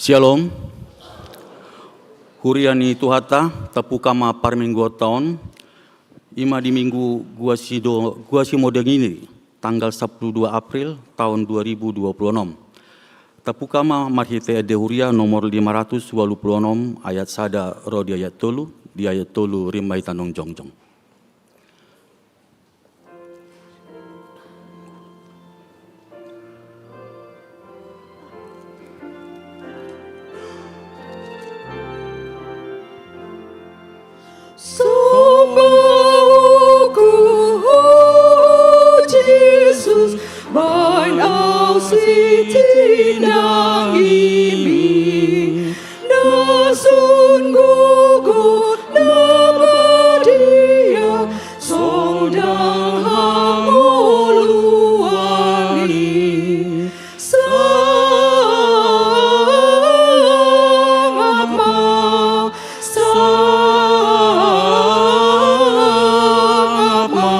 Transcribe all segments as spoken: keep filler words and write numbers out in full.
Syalom. Huria ni Tuhanta, tapuka ma parmingguonta on, i ma di Minggu Guasido-, Guasimodengiri, tanggal sampulu dua April taon dua ribu dua pulu onom. Tapuka ma marhite Ende Huria nomor lima ratus ualu pulu onom, ayat sada ro di ayat tolu, di ayat tolu rim ma hita naung jongjong. Somba uku, o Jesus, baen au sitinangiMi, na sun gogo na badia, sondang hangoluan i. Sangap ma, sangap ma,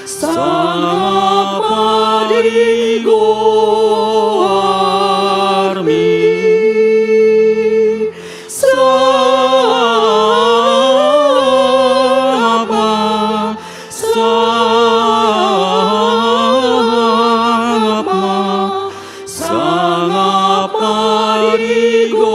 sangap ma di goarMi. Sangap ma, sangap ma, sangap ma di goarMi.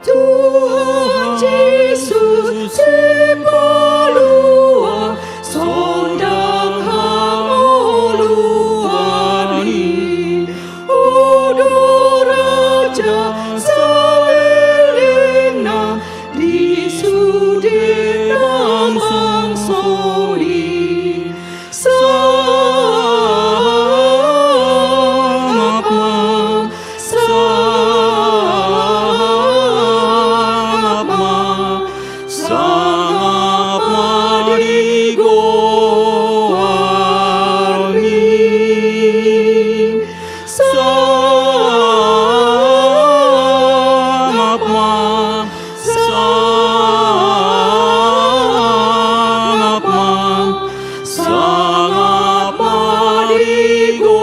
Tuhan Jesus, Sipalua, sondang hangoluan i, Ho do raja salelengna di sude na mangoli. Sangap ma, sangap ma, sangap ma di goarMi. Sangap ma, sangap ma, sangap ma di goarMi.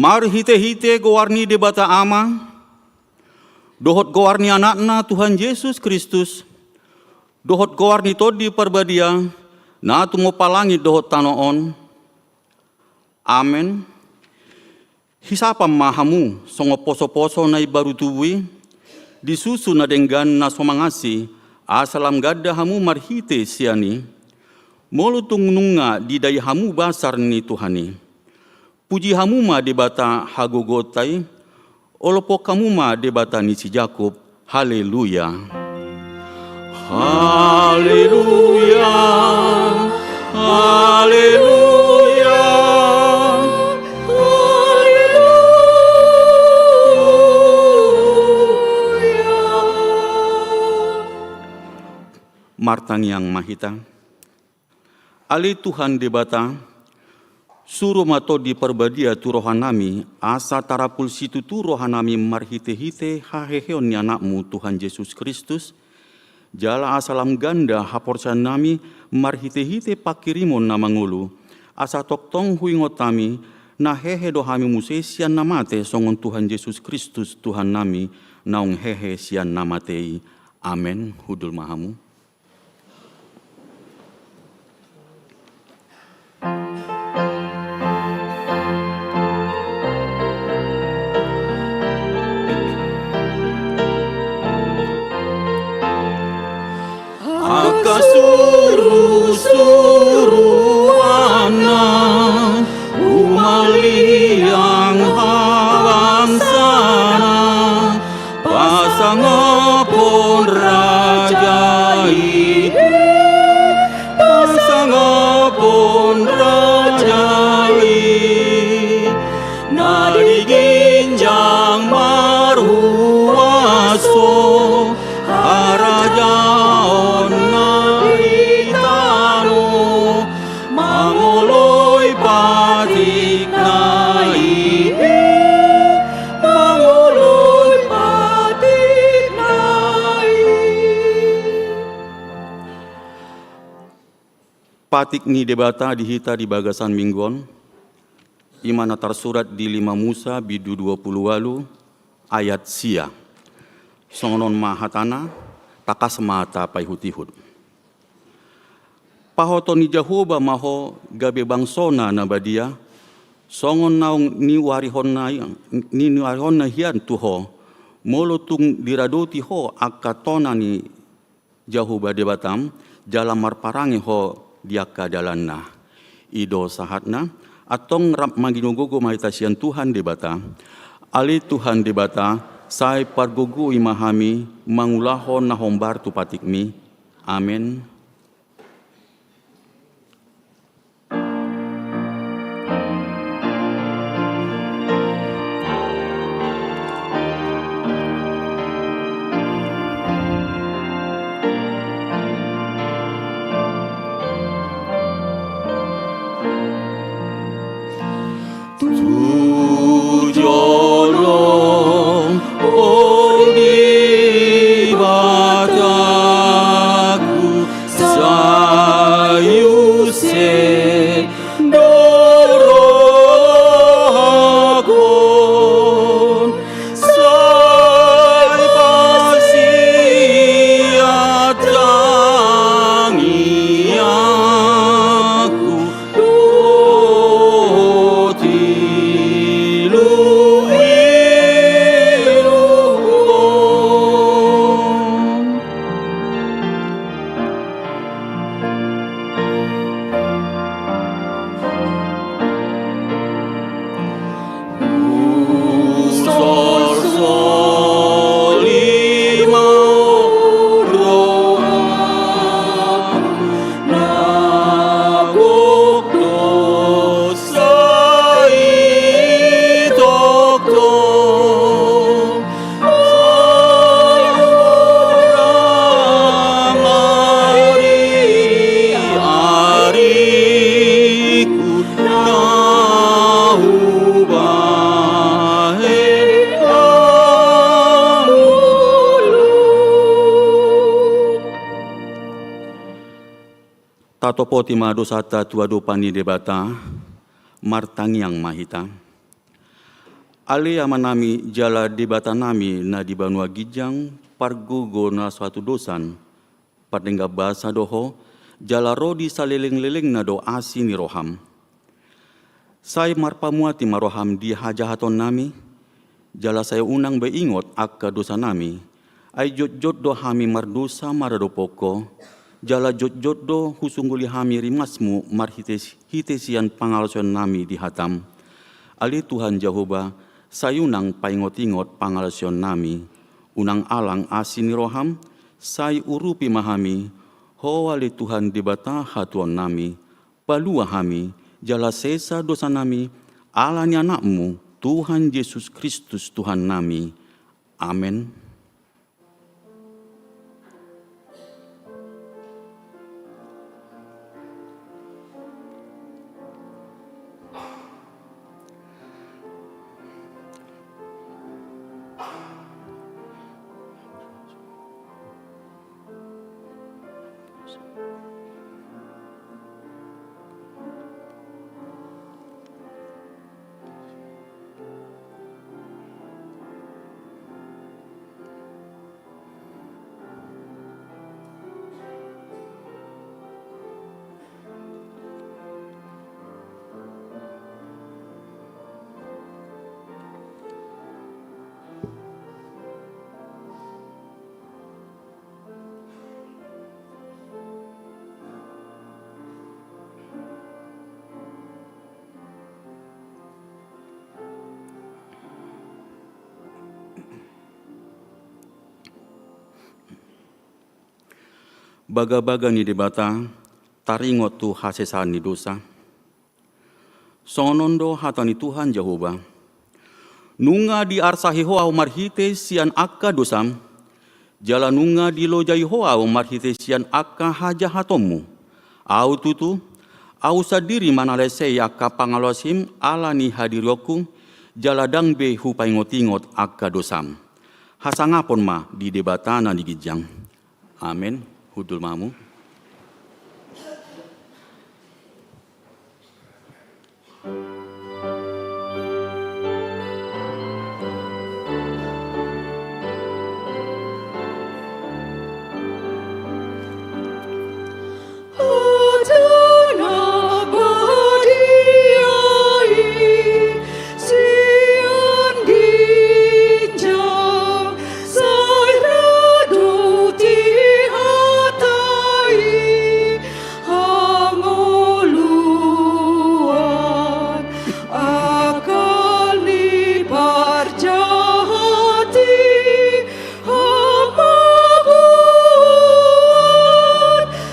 Marhite-hite goar ni Debata Ama, dohot goar ni Anakna Tuhan Jesus Kristus, dohot goar ni Tondi Parbadia, na tumompa langit dohot tano on. Amen. Hisapam ma hamu songon poso-poso na imbaru tubu i, di susu na denggan na so mangansi, asa lam ganda hamu marhite sian i. Molo tung nunga didai hamu basar ni Tuhan i. Puji hamu ma Debata hagogoonta i, olopok hamu ma Debata ni si Jakub. Haleluya. Haleluya. Haleluya. Haleluya. Martangiang ma hita. Ale Tuhan Debata, suru ma Tondi Parbadia tu rohanami, asa tarapul situtu rohanami marhite-hite haheheon ni Anakmu Tuhan Jesus Kristus, jala asa lam ganda haporseaonnami marhite-hite panghirimon na mangolu, asa tongtong huingot hami, na hehe do hami muse sian na mate songon Tuhan Jesus Kristus Tuhannami, naung hehe sian na mate i. Amen. Hundul ma hamu. Angka suru-suruanna, humaliang habangsana, pasangaphon raja i, pasangaphon raja i, na di ginjang marhuaso, harajaonna di tano, mangoloi patikna i, mangoloi patikna i. Patik ni Debata di hita di bagasan minggu on, i ma na tarsurat di lima Musa bindu dua pulu ualu ayat sia. Songon on ma hatana, tangkas ma tapaihut-ihut. Pahoton ni Jahowa ma ho gabe bangsona na badia, songon naung niuarihonna, niuarihonna hian tu ho, molo tung diradoti ho angka tona ni Jahowa Debatam, jala marparange ho di angka dalanna. I do sahatna, antong rap manggogo-gogo ma hita sian Tuhan Debata. Ale Tuhan Debata, sai pargogoi ma hami mangulahon na hombar tu patikmi. Amen. Tu jolo, o Debataku, sai use do rohakon, sai pasiat tangiangku. Tatopoti ma dosanta tu adopan ni Debata, martangiang ma hita. Ale Amanami jala Debatanami na di banua ginjang, pargogo na so hatudosan, pardenggan basa do Ho, jala ro di salelenglelengna do asi ni roham. Sai marpamuati ma roham di hajahatonnami, jala sai unang be ingot angka dosanami. Ai jotjot do hami mardosa maradophon Ho, jala jotjot do husungguli hami rimasmu marhite, hite sian pangalaosionnami di hatam. Ale Tuhan Jahowa, sai unang paingotingot pangalaosionnami. Unang alang asi ni roham, sai urupi ma hami, Ho ale Tuhan Debata hatuaonnami. Palua hami, jala sesa dosanami, ala ni Anakmu, Tuhan Jesus Kristus Tuhannami. Amen. Bagabaga ni Debata, taringot tu hasesaan ni dosa. Songon on do hata ni Tuhan Jahowa. Nunga diarsahi Ho ahu marhite sian angka dosam, jala nunga dilojai Ho ahu marhite sian angka hajahatonmu. Ahu tutu, ahu sandiri ma na lasei angka pangalaosim ala ni hadirionku, jala ndang be hupaingotingot angka dosam. Hasangapon ma di Debata na di ginjang. Amen. Hundul ma hamu. Hangoluan, akal ni parjahat i, hamagoan,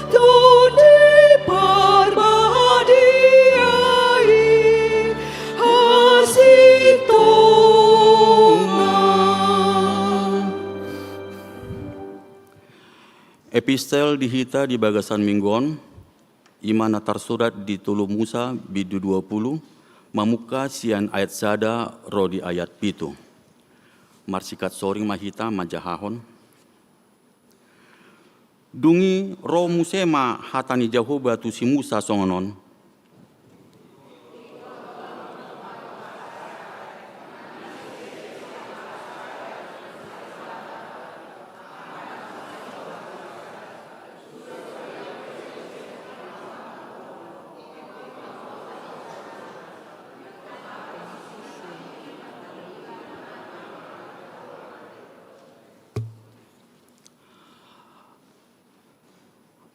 Tondi Parbadia i, hasintongan. Epistel di hita di bagasan minggu on, i ma na tarsurat di tolu Musa bindu dua pulu, mamungka sian ayat sada ro di ayat pitu. Marsikat soring ma hita manjahahon. Dung i ro muse ma hata ni Jahowa tu si Musa songon on.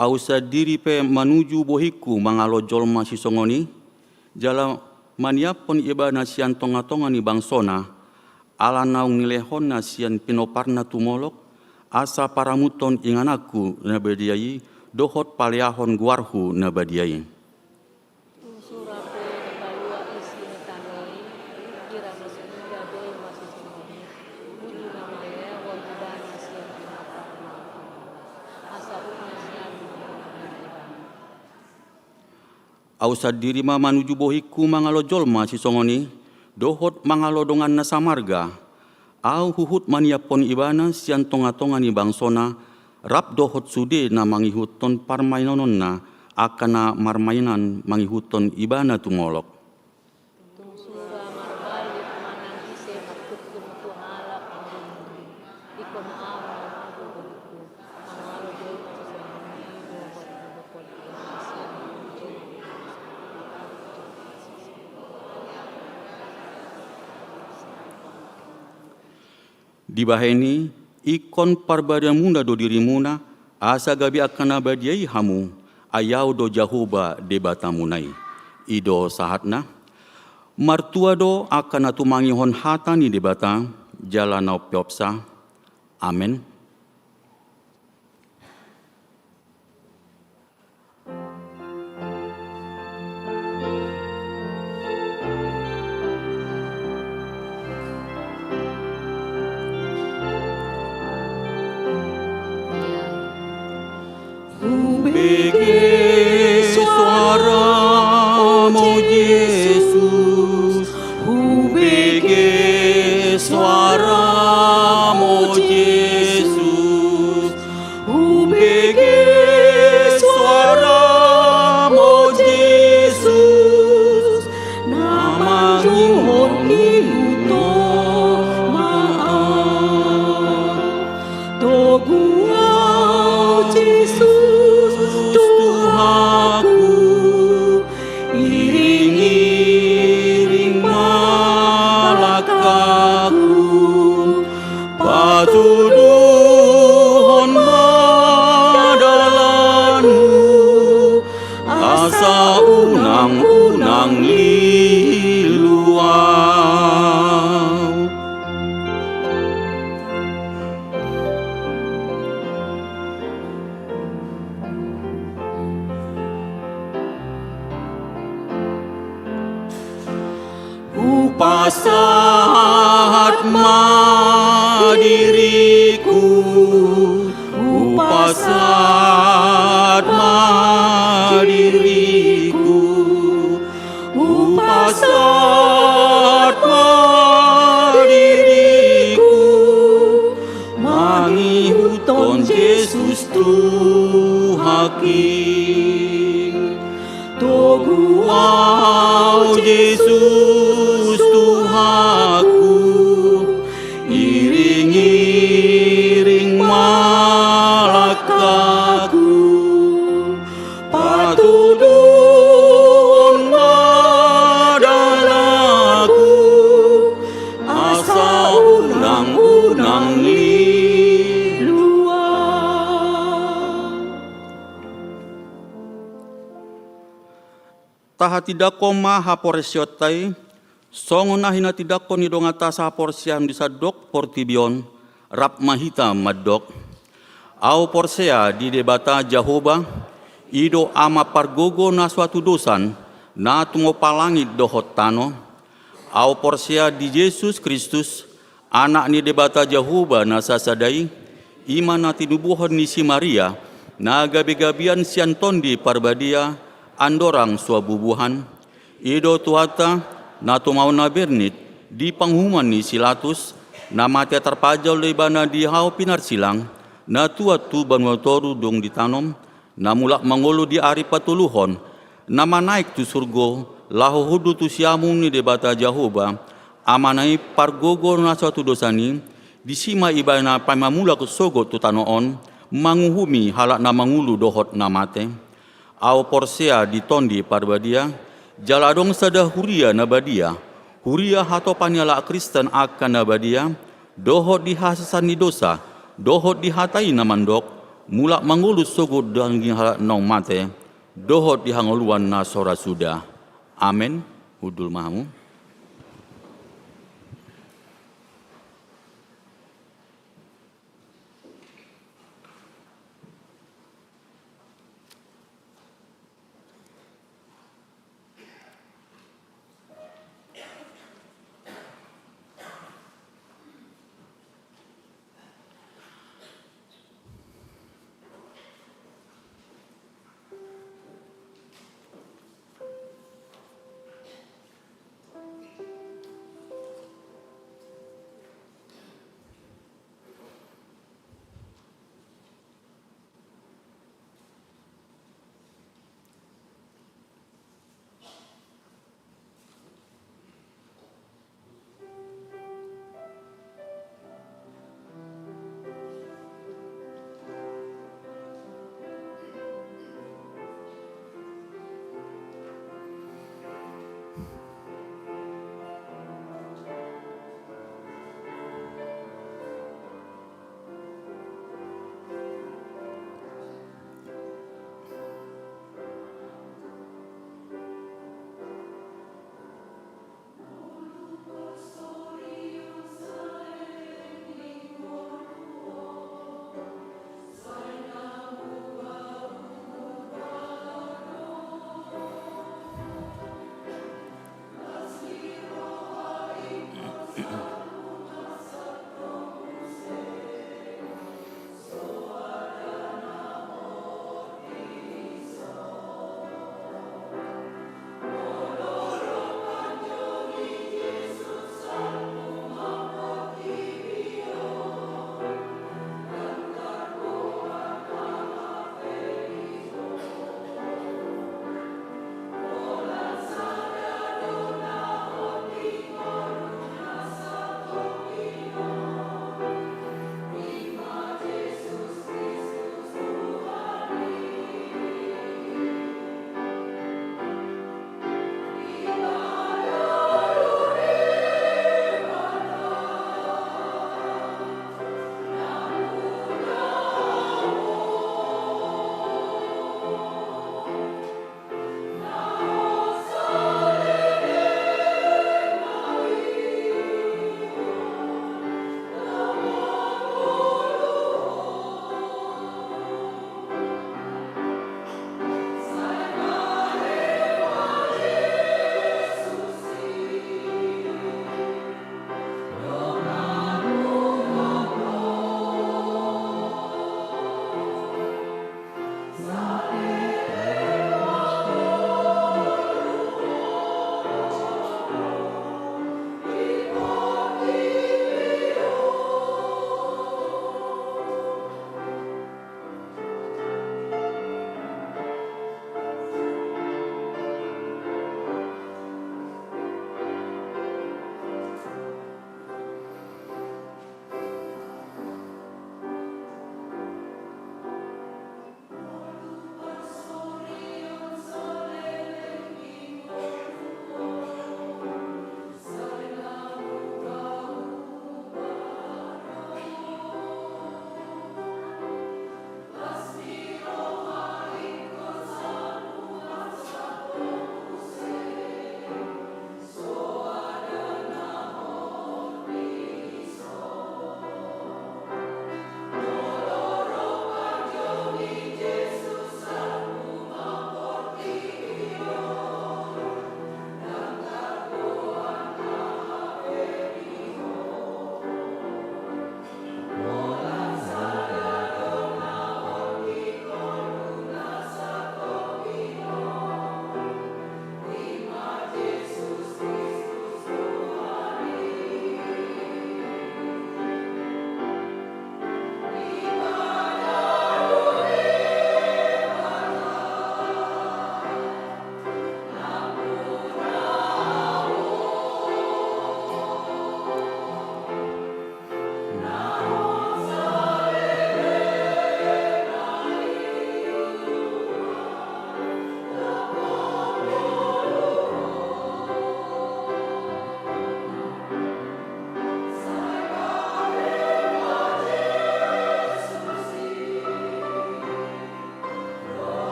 Ahu sandiri pe manuju bohingku mangalo jolma sisongon i, jala maniaphon ibana sian tongatonga ni bangsona, ala naung nilehonna sian pinomparna tu Molok, asa paramuthon ingananku na badia i, dohot paleahon goarhu na badia i. Tung sura pe dipalua isi ni tano i, hira ma songon i gabe ma sisongon i, mudu na mangalehon ibana sian pinomparna, asa unang sian. Ahu sandiri ma manuju bohingku mangalo jolma sisongon i, dohot mangalo dongan na samarga. Ahu huhut maniaphon ibana sian tongatonga ni bangsona, rap dohot sude na mangihuthon parmaenonna, angka na marmaenan mangihuthon ibana tu Molok. Tung sura marbalik manang ise Dibahen i, ingkon parbadiaonmuna do dirimuna, asa gabe angka na badia i hamu, ai Ahu do Jahowa Debatamuna i. I do sahatna. Martua do angka na tumangihon hata ni Debata jala na umpeopsa. Amen. Hubege soaramu, Jesus. Hubege soaramu, Jesus. Hubege soaramu, Jesus. Na mangihut ni huton ma ahu. Togu ahu, Jesus, Tuhanku, iring-iring ma langkaku, patuduhon ma dalanmu, asa unang-unang lilu ahu. Hupasahat ma diringku, hupasahat ma diringku, hupasahat ma diringku, mangihuthon Jesus Tuhanki. Togu ahu, Jesus Tuhanku, iring-iring ma langkaku, patuduhon ma dalanku, asa unang-unang lilu ahu. Tahatindangkon ma haporseaonta i, songon na hinatindangkon ni donganta sahaporseaon di sandok portibi on, rap ma hita mandok. Ahu porsea di Debata Jahowa, i do Ama pargogo na so hatudosan, na tumompa langit dohot tano. Ahu porsea di Jesus Kristus, Anak ni Debata Jahowa na sasada i, i ma na tinubuhon ni si Maria, na gabe-gabean sian Tondi Parbadia, andorang so bubuhan. I do Tuhanta, na tumaon na bernit, di panguhuman ni si Latus, na mate tarpajal do ibana di hau pinarsilang, na tuat tu banua toru dung ditanom, na mulak mangolu di ari patoluhon, na manaek tu surgo, laho hundul tu siamun ni Debata Jahowa, Amana i pargogo na so hatudosan i, disi ma ibana paima mulak sogot tu tano on, manguhumi halak na mangolu dohot na mate. Ahu porsea di Tondi Parbadia, jala adong sada huria na badia, huria hatopan ni halak Kristen angka na badia, dohot di haseasan ni dosa, dohot di hata i na mandok, mulak mangolu sogot daging halak naung mate, dohot di hangoluan na so ra suda. Amen. Hundul ma hamu.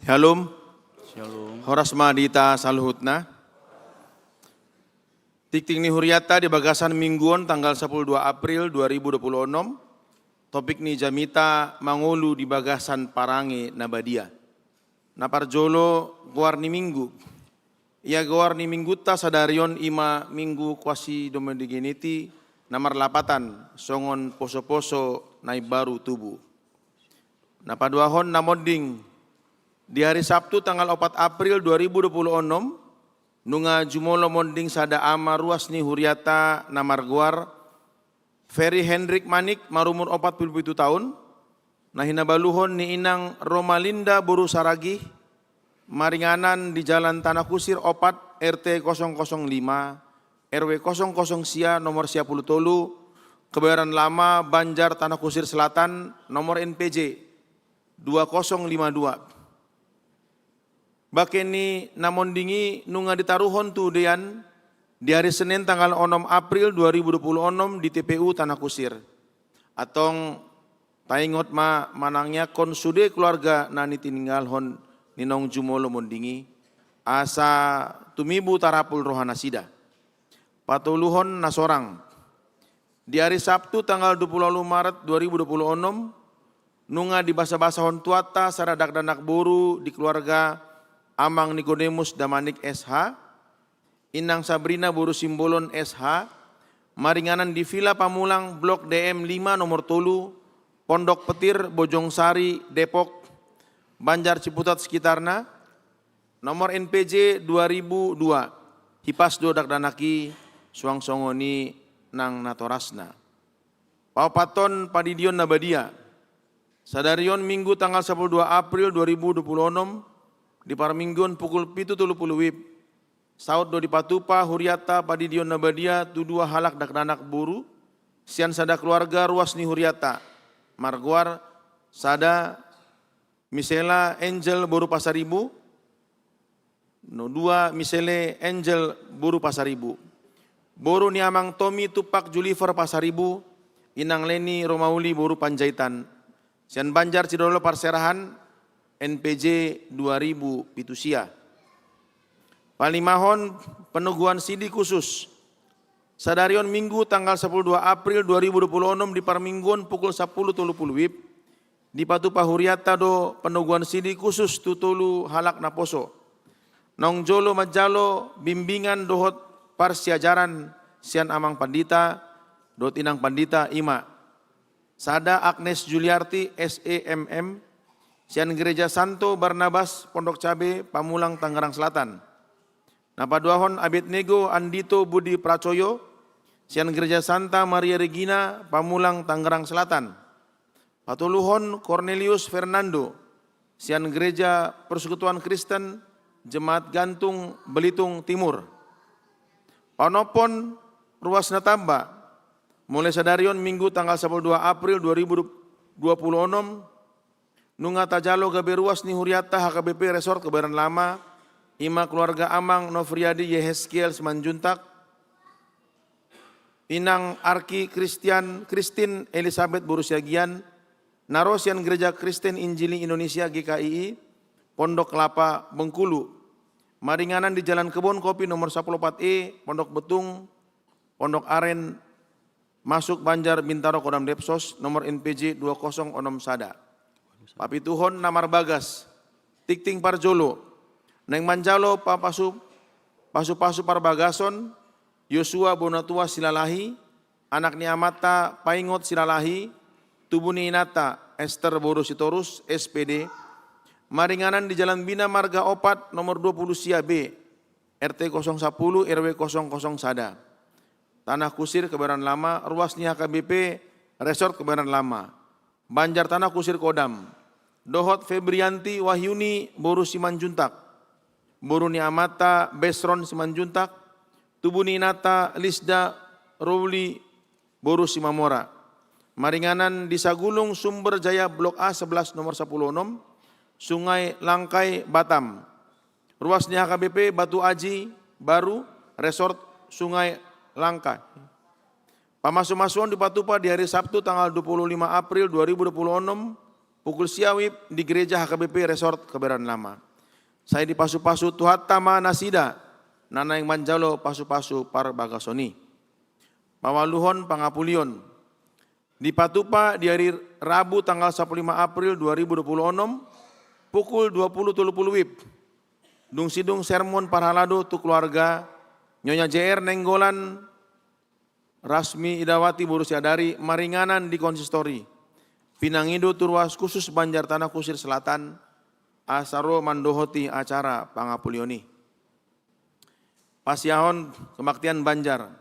Shalom. Shalom. Horas ma di hita saluhutna. Tingting ni hurianta di bagasan minggu on tanggal sapuluh dua April dua ribu dua puluh enam. Topik ni jamita mangolu di bagasan parange na badia. Na parjolo, goar ni minggu. Ia goar ni minggunta sadari on i ma Minggu Quasi Dominigeniti, na marlapatan songon poso-poso na imbaru tubu. Na paduahon, na monding. Di ari Sabtu tanggal opat April dua ribu dua puluh enam, nunga jumolo monding sada ama ruas ni hurianta na margoar Ferry Hendrik Manik, marumur opat pulu pitu taon, na hinabaluhon ni inang Romalinda boru Saragih, maringanan di Jalan Tanah Kusir opat, R T kosong kosong lima, R W kosong kosong sia, nomor sia pulu tolu, Kebayoran Lama, Banjar Tanah Kusir Selatan, nomor N P J dua kosong lima dua. Bangke ni na monding i nunga ditaruhon tu dean di ari Senin tanggal onom April dua ribu dua puluh onom di T P U Tanah Kusir. Antong taingot ma manangiangkon sude keluarga na nitinggalhon ni naung jumolo monding i, asa tumibu tarapul rohanasida. Patoluhon, na sorang. Di ari Sabtu tanggal dua puluh ualu Maret dua ribu dua puluh onom, nunga dibasabasahon Tuhanta sada dakdanak boru di keluarga Amang Nikodemus Damanik S H, Inang Sabrina boru Simbolon S H, maringanan di Villa Pamulang, Blok D M lima nomor tolu, Pondok Petir, Bojong Sari, Depok, Banjar Ciputat sekitarna, nomor N P J dua ribu dua. Hipas do dakdanak i, suang songon i nang natorasna. Paopathon, padidion na badia. Sadari on Minggu tanggal sapuluh dua April dua ribu dua puluh onom, di parmingguon pukul pitu tolu pulu WIB, saut do dipatupa hurianta padidion na badia tu dua halak dakdanak boru sian sada keluarga ruas ni hurianta, margoar sada Misela Angel boru Pasaribu, no dua Misele Angel boru Pasaribu. Boru ni Amang Tomi Tumpak Juliver Pasaribu, Inang Leni Romauli boru Panjaitan. Sian Banjar Cidolo Parserahan, N P J dua ribu pitu sia. Palimahon, penoguan sidi khusus. Sadari on Minggu tanggal sapuluh dua April dua ribu dua puluh onom di parmingguon pukul sapuluh tolu pulu WIB, dipatupa hurianta do penoguan sidi khusus tu tolu halak naposo. Naung jolo manjalo bimbingan dohot parsiajaran sian Amang Pandita dohot Inang Pandita, i ma sada Agnes Juliarti, S E M M, sian Gereja Santo Barnabas Pondok Cabe, Pamulang, Tangerang Selatan. Na paduahon, Abednego Andito Budi Pracoyo, sian Gereja Santa Maria Regina, Pamulang, Tangerang Selatan. Patoluhon, Cornelius Fernando, sian Gereja Persekutuan Kristen Jemaat Gantung, Belitung Timur. Paonomhon, ruas na tamba. Mulai sadari on Minggu tanggal sapuluh dua April dua ribu dua puluh onom, nunga tajalo gabe ruas ni hurianta H K B P Resort Kebayoran Lama, i ma keluarga Amang Nofriadi Yehezkiel Simanjuntak, Inang Arki Christian, Christine Elizabeth boru Siagian, na ro sian Gereja Kristen Injili Indonesia, G K I I, Pondok Kelapa, Bengkulu. Maringanan di Jalan Kebon Kopi nomor sapuluh opat E, Pondok Betung, Pondok Aren, Masuk Banjar Bintaro, Kodam Depsos, nomor N P J dua kosong onom sada. Papituhon, na marbagas. Tingting parjolo. Naeng manjalo papasu, pasu-pasu parbagason, Yosua Bonatua Silalahi, anak ni amanta Paingot Silalahi, tubu ni inanta Ester boru Sitorus, S P D, maringanan di Jalan Bina Marga opat, nomor dua puluh sia B, R T kosong sapuluh, R W kosong kosong sada. Tanah Kusir Kebayoran Lama, ruas ni H K B P Resort Kebayoran Lama, Banjar Tanah Kusir Kodam. Dohot Febrianti Wahyuni boru Simanjuntak, boru ni amanta Besron Simanjuntak, tubu ni inanta Lisda Rowli boru Simamora. Maringanan di Sagulung Sumber Jaya Blok A sebelas nomor sapuluh onom, Sungai Langkai, Batam. Ruas ni H K B P Batu Aji Baru, Resort Sungai Langkai. Pamasu-masuon dipatupa di hari Sabtu tanggal dua puluh lima April dua ribu dua puluh onom, Pukul sia WIB di Gereja H K B P Resort Kebayoran Lama. Sai dipasupasu Tuhanta ma nasida na naeng manjalo pasupasu parbagason i. Paualuhon pangapulion. Dipatupa di ari Rabu tanggal sapuluh lima April dua ribu dua puluh onom, pukul dua puluh tolu puluh WIB. Dung sidung sermon parhalado tu keluarga, Nyonya J R Nainggolan Rasmi Idawati boru Siadari maringanan di konsistori. Pinangido tu ruas khusus Banjar Tanah Kusir Selatan, asa ro mandohoti acara pangapulion i. Pasiahon kebaktian Banjar.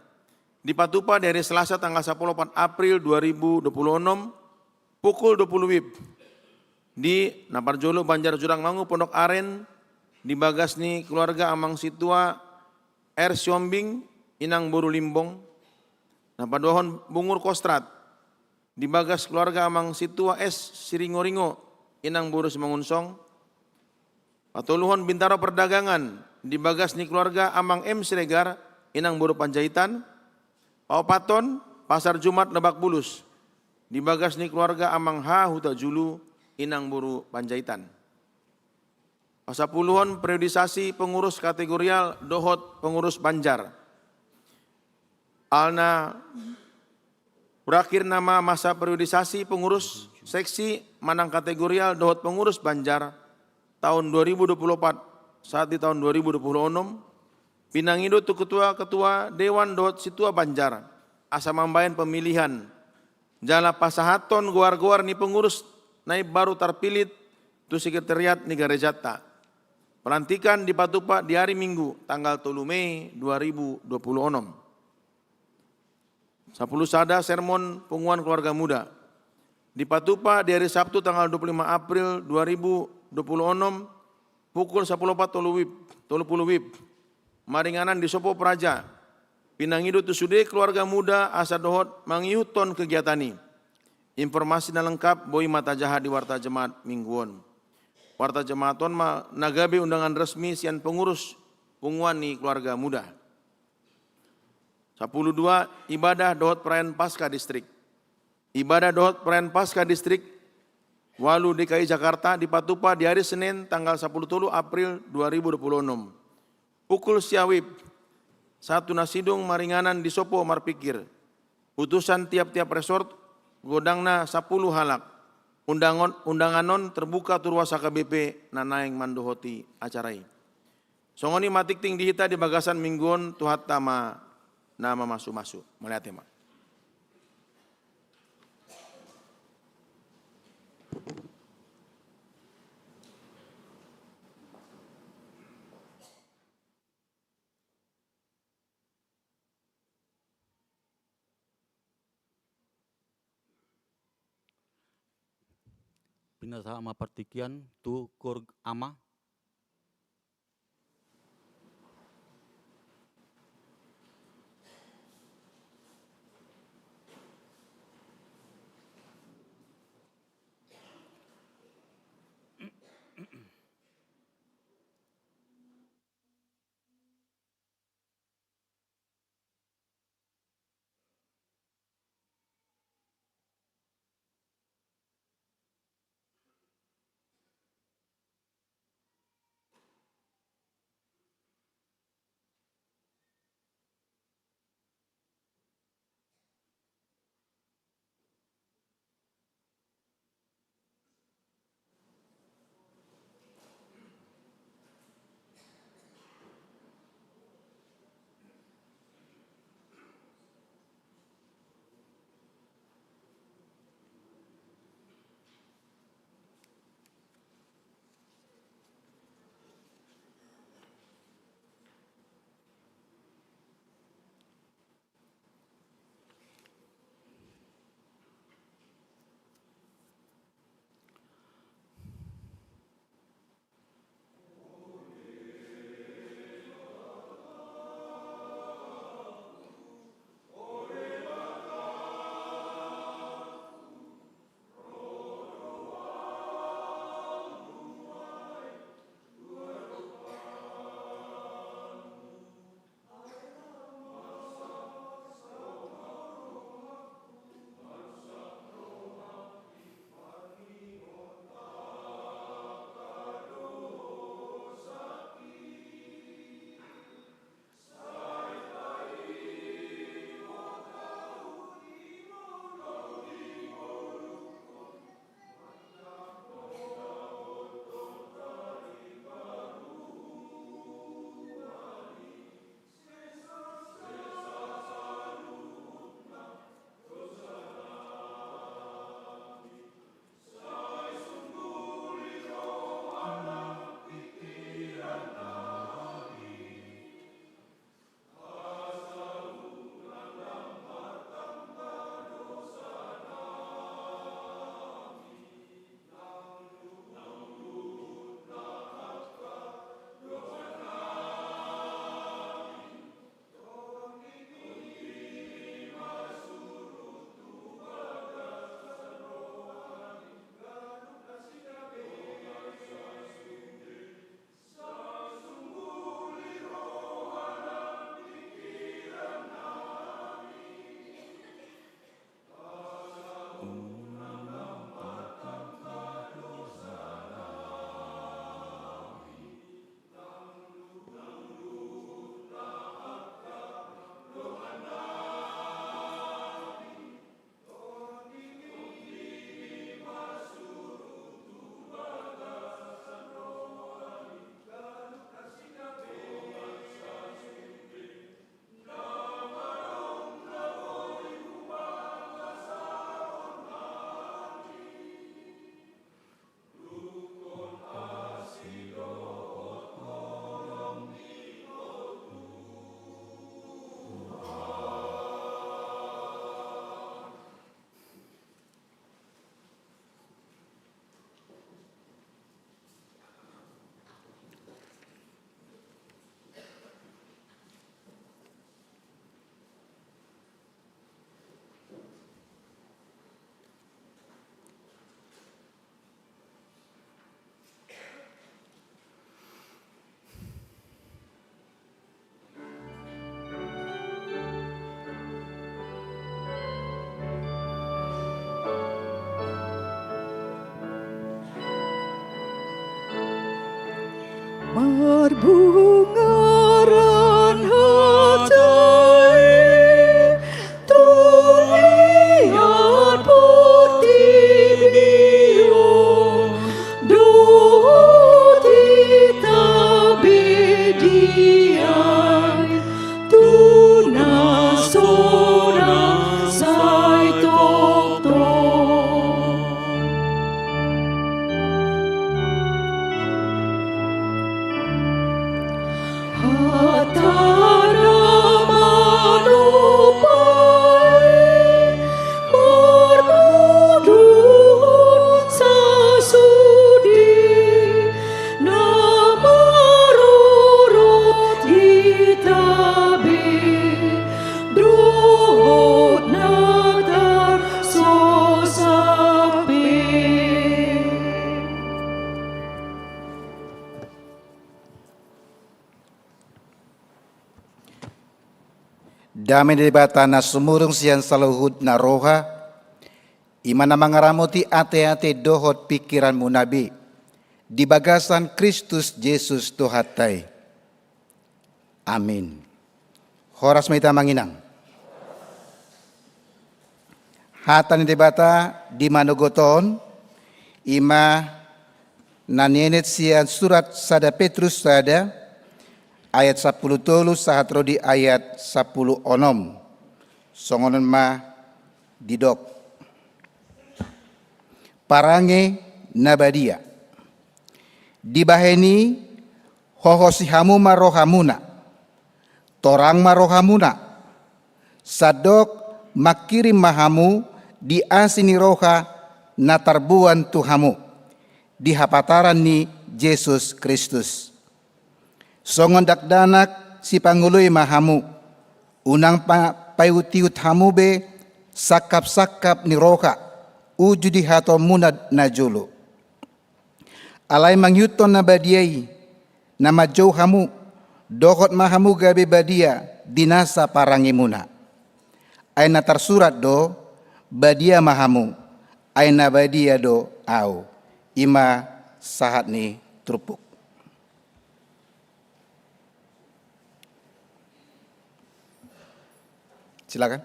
Dipatupa di ari Selasa tanggal sapuluh opat April dua ribu dua puluh onom, pukul dua puluh WIB. Di na parjolo Banjar Jurangmangu Pondok Aren, di bagas ni keluarga Amang Sintua R Siombing, Inang boru Limbong. Na paduahon Bungur Kostrad, di bagas keluarga Amang Sintua S Siringoringo, Inang boru Simangunsong. Patoluhon Bintaro Perdagangan, di bagas ni keluarga Amang M Siregar, Inang boru Panjaitan. Paopathon Pasar Jumat Lebak Bulus, di bagas ni keluarga Amang H Hutajulu, Inang boru Panjaitan. Pasapuluhon periodisasi pengurus kategorial dohot pengurus Banjar. Alana berakhir nama masa periodisasi pengurus seksi manang kategorial dohot pengurus Banjar tahun dua ribu dua puluh opat sahat di tahun dua ribu dua puluh onom, pinangido tu ketua-ketua dewan dohot sintua Banjar asa mambahen pemilihan jala pasahathon goar-goar ni pengurus na imbaru tarpilih tu sekretariat ni garejanta. Pelantikan dipatupa di ari Minggu tanggal tolu Mei dua ribu dua puluh onom. Sapuluh sada sermon punguan keluarga muda. Dipatupa di ari Sabtu tanggal dua puluh lima April dua ribu dua puluh onom, pukul sapuluh opat tolu WIB, tolu puluh WIB. Maringanan di Sopo Praja. Pinangido tu sude keluarga muda asa dohot mangihuthon kegiatan i. Informasi na lengkap boi ma tajaha di warta jemaat Minggu on. Warta jemaat on ma na gabe undangan resmi sian pengurus punguan ni keluarga muda. Sapuluh dua, ibadah dohot perayaan Paskah distrik. Ibadah dohot perayaan Paskah distrik ualu D K I Jakarta dipatupa di ari Senin tanggal sapuluh tolu April dua ribu dua puluh onom. Pukul sia WIB, sahat tu na sidung maringanan di Sopo Marpikir. Utusan tiap-tiap resort, godangna sapuluh halak. Undangon-, undangan on terbuka tu ruas H K B P na naeng mandohoti acara i. Songon i ma tingting di hita di bagasan Minggu on, Tuhanta ma na mamasu-masu. Mauliate ma. Pinasahat ma partingkian tu keluarga ama. Marbungaran hata i tu liat portibi on, dohot hita be dian tu na sonang sai tongtong. Hata na manopai, marmuduhon sasudi, na marorot hita be dohot na tarsosap be. Dame ni Debata na sumurung sian saluhut na roha, i ma na mangaramoti ateate dohot pingkiranmuna be, di bagasan Kristus Jesus Tuhanta i. Amin. Horas ma hita Amang Inang. Hata ni Debata di manogot on, i ma na nienet sian surat sada Petrus sada, ayat sampulu tolu sahat ro di ayat sampulu onom. Songon on ma didok. Parange na badia. Dibahen i hohosi hamu ma rohamuna. Torang ma rohamuna. Sandok mangkirim ma hamu di asi ni roha na tarboan tu hamu, di hapataran ni Jesus Kristus. Songon dakdanak sipangoloi ma hamu, unang pa-, paihutihut hamu be sangkapsangkap ni roha, uju di hataonmuna najolo. Alai mangihuthon na badia i, na manjou hamu, dohot ma hamu gabe badia di nasa parangemuna. Ai na tarsurat do, badia ma hamu, ai na badia do ahu. I ma sahat ni turpuk. Silakan.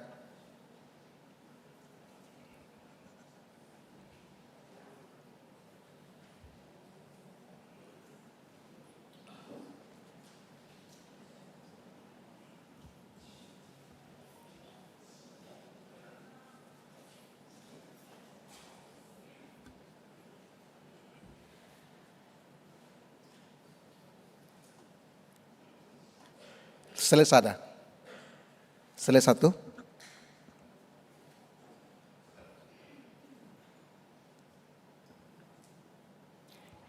Slide sada. Slide satu.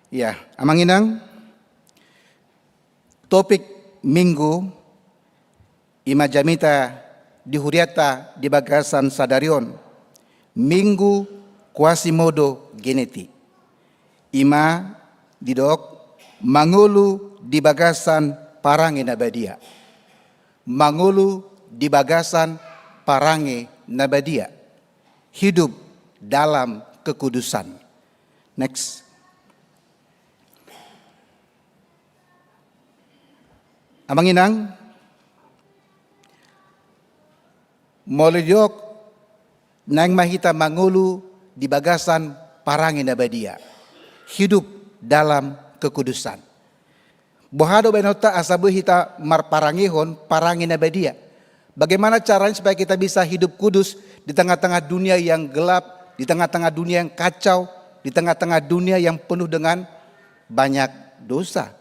Ya, Amang Inang, topik Minggu i ma jamita di hurianta di bagasan sadari on, Minggu Quasimodogeniti. I ma didok mangolu di bagasan parange na badia. Mangolu di bagasan parange na badia. Hidup dalam kekudusan. Next. Amang Inang, molo didok naeng ma hita mangolu di bagasan parange na badia, hidup dalam kekudusan. Boha do baenonta asa boi hita marparangehon parange na badia? Bagaimana caranya supaya kita bisa hidup kudus di tengah-tengah dunia yang gelap, di tengah-tengah dunia yang kacau, di tengah-tengah dunia yang penuh dengan banyak dosa?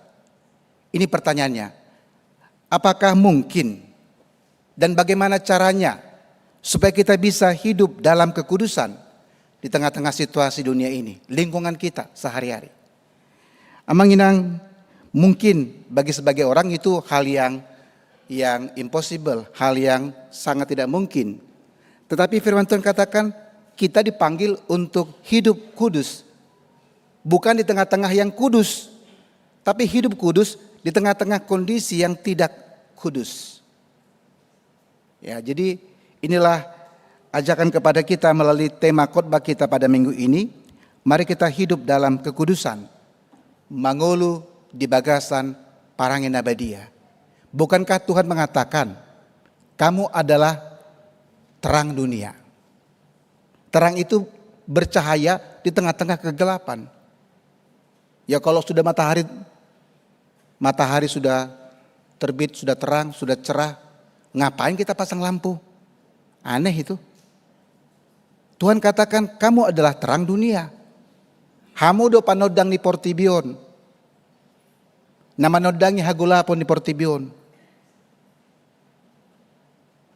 Ini pertanyaannya. Apakah mungkin dan bagaimana caranya supaya kita bisa hidup dalam kekudusan di tengah-tengah situasi dunia ini, lingkungan kita sehari-hari? Amang Inang, mungkin bagi sebagai orang itu hal yang, yang impossible, hal yang sangat tidak mungkin. Tetapi firman Tuhan katakan kita dipanggil untuk hidup kudus. Bukan di tengah-tengah yang kudus, tapi hidup kudus di tengah-tengah kondisi yang tidak kudus. Ya, jadi inilah ajakan kepada kita melalui tema khotbah kita pada minggu ini. Mari kita hidup dalam kekudusan. Mangolu di bagasan parange na badia. Bukankah Tuhan mengatakan, "Kamu adalah terang dunia"? Terang itu bercahaya di tengah-tengah kegelapan. Ya, kalau sudah matahari, matahari sudah terbit, sudah terang, sudah cerah, ngapain kita pasang lampu? Aneh itu. Tuhan katakan, "Kamu adalah terang dunia." Hamu do panondang ni portibi on. Na manondangi hagolapon ni portibi on.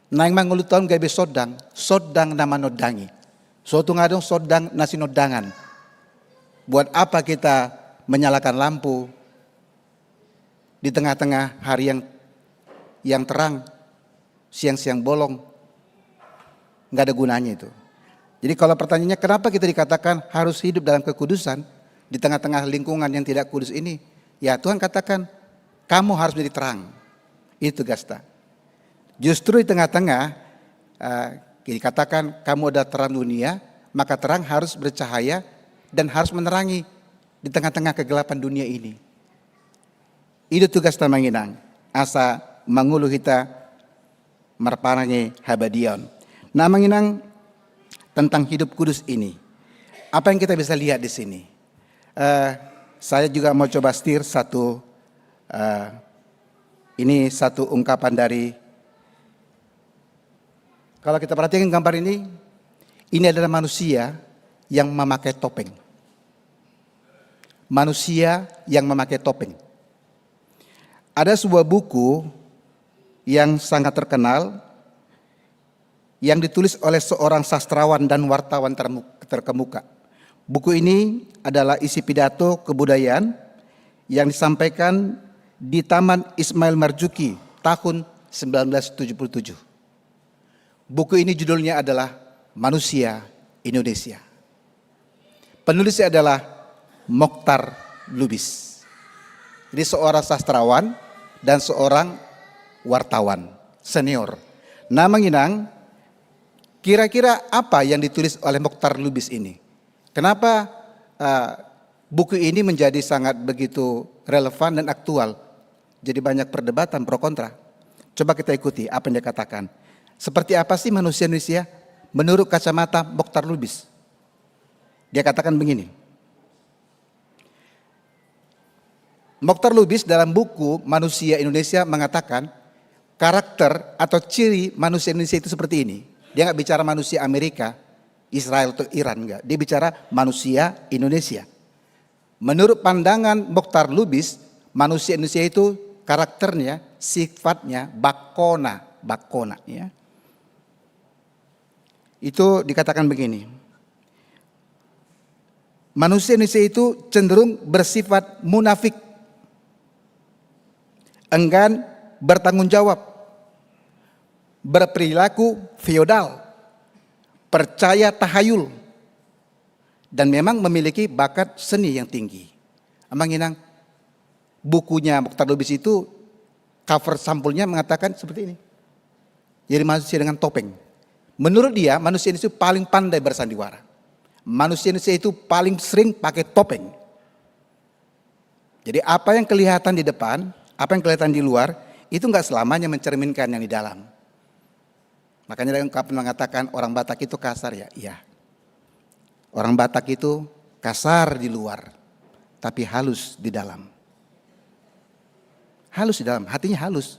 Naeng mangolu taon gabe sondang, sondang na manondangi. So tung adong sondang na sinondangan. Buat apa kita menyalakan lampu di tengah-tengah hari yang, yang terang, siang-siang bolong? Nggak ada gunanya itu. Jadi kalau pertanyaannya kenapa kita dikatakan harus hidup dalam kekudusan di tengah-tengah lingkungan yang tidak kudus ini, ya Tuhan katakan, "Kamu harus menjadi terang." Itu tugasnya. Justru di tengah-tengah, eh, dikatakan, "Kamu adalah terang dunia," maka terang harus bercahaya dan harus menerangi di tengah-tengah kegelapan dunia ini. I do tugasna, Amang Inang, asa mangolu hita marparange habadiaon. Nah, Amang Inang, tentang hidup kudus ini, apa yang kita bisa lihat di sini? Eh, saya juga mau coba setir satu, eh, ini satu ungkapan dari, kalau kita perhatikan gambar ini, ini adalah manusia yang memakai topeng. Manusia yang memakai topeng. Ada sebuah buku yang sangat terkenal yang ditulis oleh seorang sastrawan dan wartawan termu-, terkemuka. Buku ini adalah isi pidato kebudayaan yang disampaikan di Taman Ismail Marzuki tahun sembilan belas tujuh puluh tujuh. Buku ini judulnya adalah Manusia Indonesia. Penulisnya adalah Mokhtar Lubis. Jadi seorang sastrawan dan seorang wartawan senior. Nah, Amang Inang, kira-kira apa yang ditulis oleh Mokhtar Lubis ini? Kenapa, eh, buku ini menjadi sangat begitu relevan dan aktual? Jadi banyak perdebatan pro kontra. Coba kita ikuti apa yang dia katakan. Seperti apa sih manusia Indonesia menurut kacamata Mokhtar Lubis? Dia katakan begini. Mokhtar Lubis dalam buku Manusia Indonesia mengatakan, karakter atau ciri manusia Indonesia itu seperti ini. Dia nggak bicara manusia Amerika, Israel atau Iran, nggak. Dia bicara manusia Indonesia. Menurut pandangan Mokhtar Lubis, manusia Indonesia itu karakternya, sifatnya, bakona, bakona, ya. Itu dikatakan begini. Manusia Indonesia itu cenderung bersifat munafik, enggan bertanggung jawab, berperilaku feodal, percaya tahayul, dan memang memiliki bakat seni yang tinggi. Amang Inang, bukunya Mokhtar Lubis itu cover sampulnya mengatakan seperti ini. Jadi manusia dengan topeng. Menurut dia, manusia Indonesia itu paling pandai bersandiwara. Manusia Indonesia itu paling sering pakai topeng. Jadi apa yang kelihatan di depan, apa yang kelihatan di luar, itu nggak selamanya mencerminkan yang di dalam. Makanya ada ungkapan mengatakan orang Batak itu kasar, ya, iya. Orang Batak itu kasar di luar, tapi halus di dalam. Halus di dalam, hatinya halus.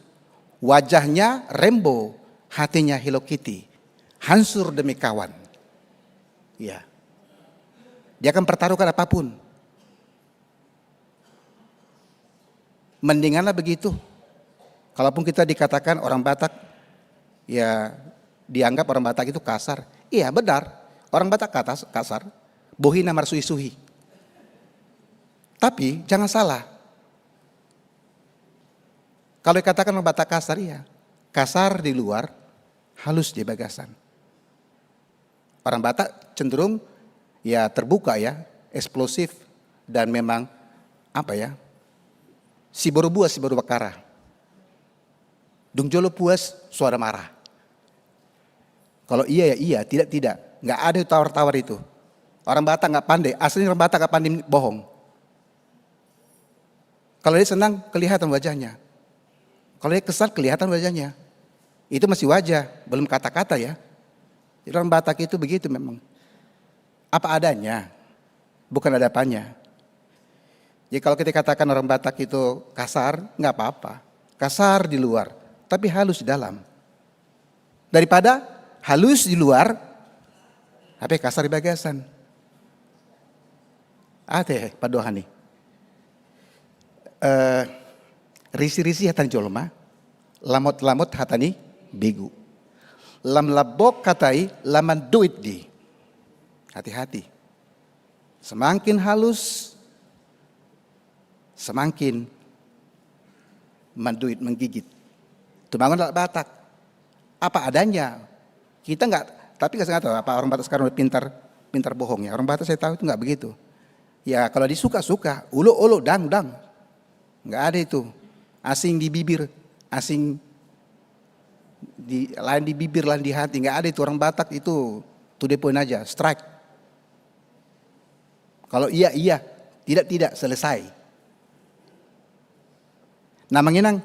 Wajahnya rainbow, hatinya Hello Kitty. Hancur demi kawan. Ya. Dia akan pertaruhkan apapun. Mendinganlah begitu. Kalaupun kita dikatakan orang Batak, ya, dianggap orang Batak itu kasar. Iya, benar. Orang Batak kata kasar, bohina marsuhi-suhi. Tapi jangan salah. Kalau dikatakan orang Batak kasar, iya. Kasar di luar, halus di bagasan. Orang Batak cenderung, ya, terbuka, ya, eksplosif, dan memang, apa, ya, siboru buas, siboru bakara. Dung jolo puas, suara marah. Kalau iya, ya iya, tidak, tidak. Nggak ada tawar-tawar itu. Orang Batak nggak pandai, asli orang Batak nggak pandai bohong. Kalau dia senang, kelihatan wajahnya. Kalau dia kesal, kelihatan wajahnya. Itu masih wajah, belum kata-kata ya. Jadi orang Batak itu begitu memang. Apa adanya, bukan ada apanya. Jadi kalau kita katakan orang Batak itu kasar, nggak apa-apa. Kasar di luar, tapi halus di dalam. Daripada halus di luar, hape kasar di bagasan. Ate, padohan ni. Eh, risi-risi hata ni jolma, lamot-lamot hata ni begu. Lam lambok hata i, lam manduit do i. Hati-hati. Semakin halus, semakin manduit, menggigit. Tumangon halak Batak. Apa adanya. Kita nggak, tapi nggak tahu apa orang Batak sekarang udah pintar, pintar bohong ya. Orang Batak saya tahu itu nggak begitu. Ya kalau disuka suka, olo olo, dang dang. Nggak ada itu. Asing di bibir, asing di, lain di bibir, lain di hati. Nggak ada itu, orang Batak itu to the point aja, strike. Kalau iya, iya, tidak, tidak, selesai. Nah, Amang Inang,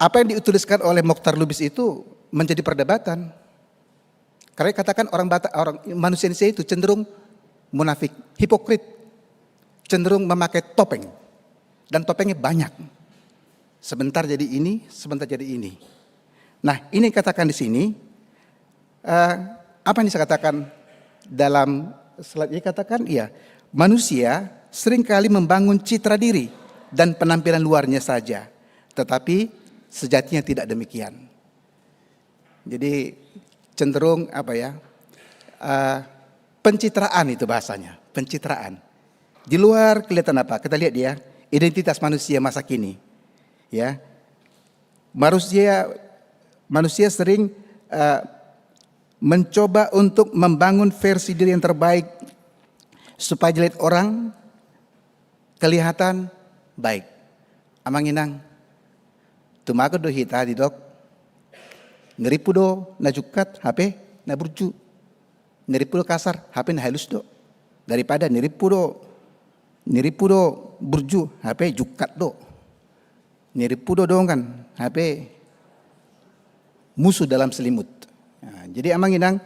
apa yang dituliskan oleh Mokhtar Lubis itu menjadi perdebatan. Karena katakan orang Batak, orang, manusia Indonesia itu cenderung munafik, hipokrit, cenderung memakai topeng, dan topengnya banyak. Sebentar jadi ini, sebentar jadi ini. Nah, ini katakan di sini, eh, apa yang saya katakan dalam slide ini, katakan, iya, manusia seringkali membangun citra diri dan penampilan luarnya saja, tetapi sejatinya tidak demikian. Jadi cenderung apa ya, eh, pencitraan itu bahasanya, pencitraan. Di luar kelihatan apa? Kita lihat dia, identitas manusia masa kini. Ya, manusia, manusia sering, eh, mencoba untuk membangun versi diri yang terbaik supaya dilihat orang kelihatan baik. Amang Inang, tumagon do hita didok, nirimpu do na jungkat hape na burju. Nirimpu do kasar hape na halus do. Daripada nirimpu do, nirimpu do burju hape jungkat do. Nirimpu do dongan hape musuh dalam selimut. Nah, jadi Amang Inang,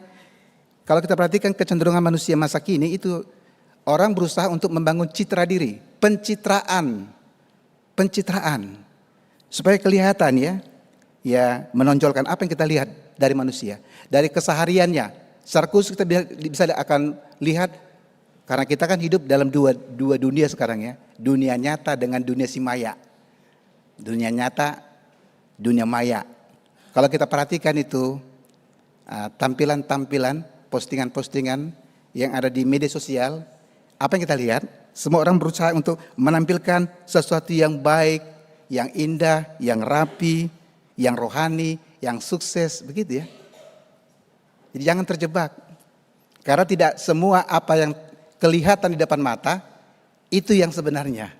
kalau kita perhatikan kecenderungan manusia masa kini itu, orang berusaha untuk membangun citra diri, pencitraan, pencitraan, supaya kelihatan ya, ya menonjolkan apa yang kita lihat dari manusia, dari kesehariannya. Secara khusus kita bisa, bisa akan lihat, karena kita kan hidup dalam dua, dua dunia sekarang ya, dunia nyata dengan dunia si maya. Dunia nyata, dunia maya. Kalau kita perhatikan itu, ah, tampilan-tampilan, postingan-postingan yang ada di media sosial, apa yang kita lihat? Semua orang berusaha untuk menampilkan sesuatu yang baik, yang indah, yang rapi, yang rohani, yang sukses, begitu ya. Jadi jangan terjebak. Karena tidak semua apa yang kelihatan di depan mata itu yang sebenarnya.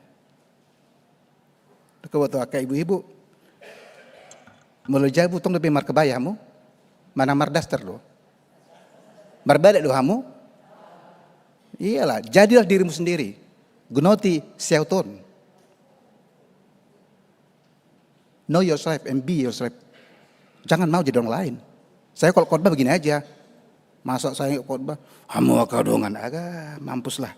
Kau buat angka ibu-ibu. Molo jabu tong dope markebaya hamu, manang mardaster do. Marbadai do hamu. Iyalah, jadilah dirimu sendiri. Gnoti siauton. Know yourself and be yourself. Jangan mau jadi orang lain. Saya kalau khotbah begini aja. Masa saya khotbah, hamu angka dongan, aga, mampuslah.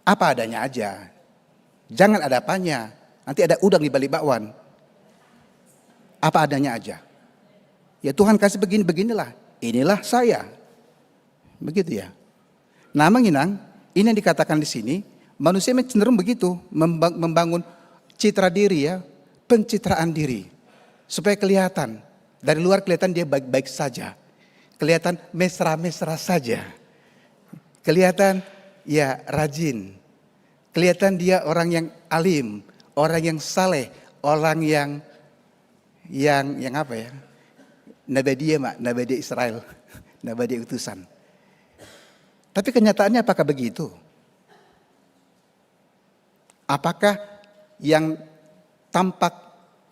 Apa adanya aja. Jangan ada apanya. Nanti ada udang di balik bakwan. Apa adanya aja. Ya Tuhan kasih begini, beginilah. Inilah saya. Begitu ya. Nah, Amang Inang, ini yang dikatakan di sini, manusia memang cenderung begitu, memba-, membangun citra diri ya, pencitraan diri. Supaya kelihatan, dari luar kelihatan dia baik-baik saja. Kelihatan mesra-mesra saja. Kelihatan ya rajin. Kelihatan dia orang yang alim, orang yang saleh, orang yang, yang, yang apa ya? Na badia ma, na badia Israel, na badia utusan. Tapi kenyataannya apakah begitu? Apakah yang tampak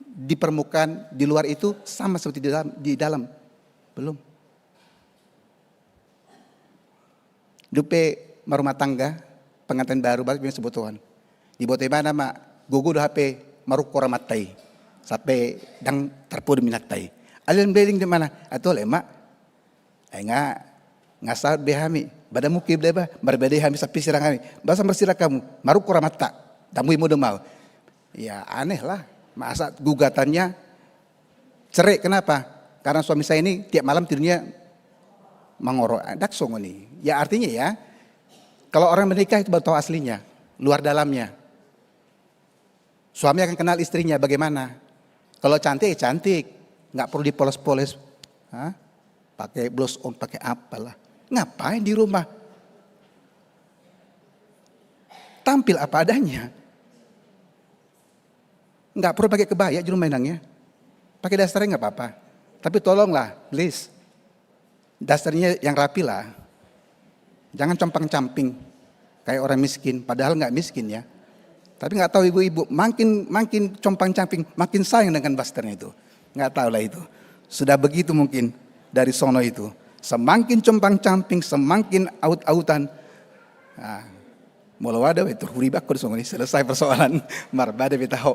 di permukaan, di luar itu sama seperti di dalam? Di dalam? Belum. Dope marumah tangga, pengantin baru, baru bilang sebut Tuhan. Diboto ibana ma gogo do hape marungkor amanta i sampe ndang tarpodom inanta i. Alai leleng do ibana, atau le ma, ai nga, nga saut be hami, badanmu kibla ba, marbadai hami sampe sirang hami, boasa marsirang hamu, marungkor amanta, ndang boi modom au. Ya aneh lah, masa gugatannya cerai, kenapa? Karena suami saya ini tiap malam tidurnya mangoro. Ah, ndang songon i. Ya artinya ya, kalau orang menikah itu baru tahu aslinya, luar dalamnya. Suami akan kenal istrinya bagaimana. Kalau cantik, ya cantik. Nggak perlu dipoles-poles. Hah? Pakai blush on, pakai apalah. Ngapain di rumah? Tampil apa adanya. Nggak perlu pakai kebaya di rumah, Inang, ya. Pakai daster nggak apa-apa. Tapi tolonglah, please. Dasternya yang rapi lah. Jangan compang-camping kayak orang miskin, padahal nggak miskin, ya. Tapi nggak tahu ibu-ibu, makin, makin compang-camping, makin sayang dengan dasternya itu. Nggak tahu lah itu. Sudah begitu mungkin dari sono itu. Semakin compang-camping, semakin aut-autan. Nah, molo ada, weh, turhuri bakko songon i, selesai persoalan. Marbadai be taho.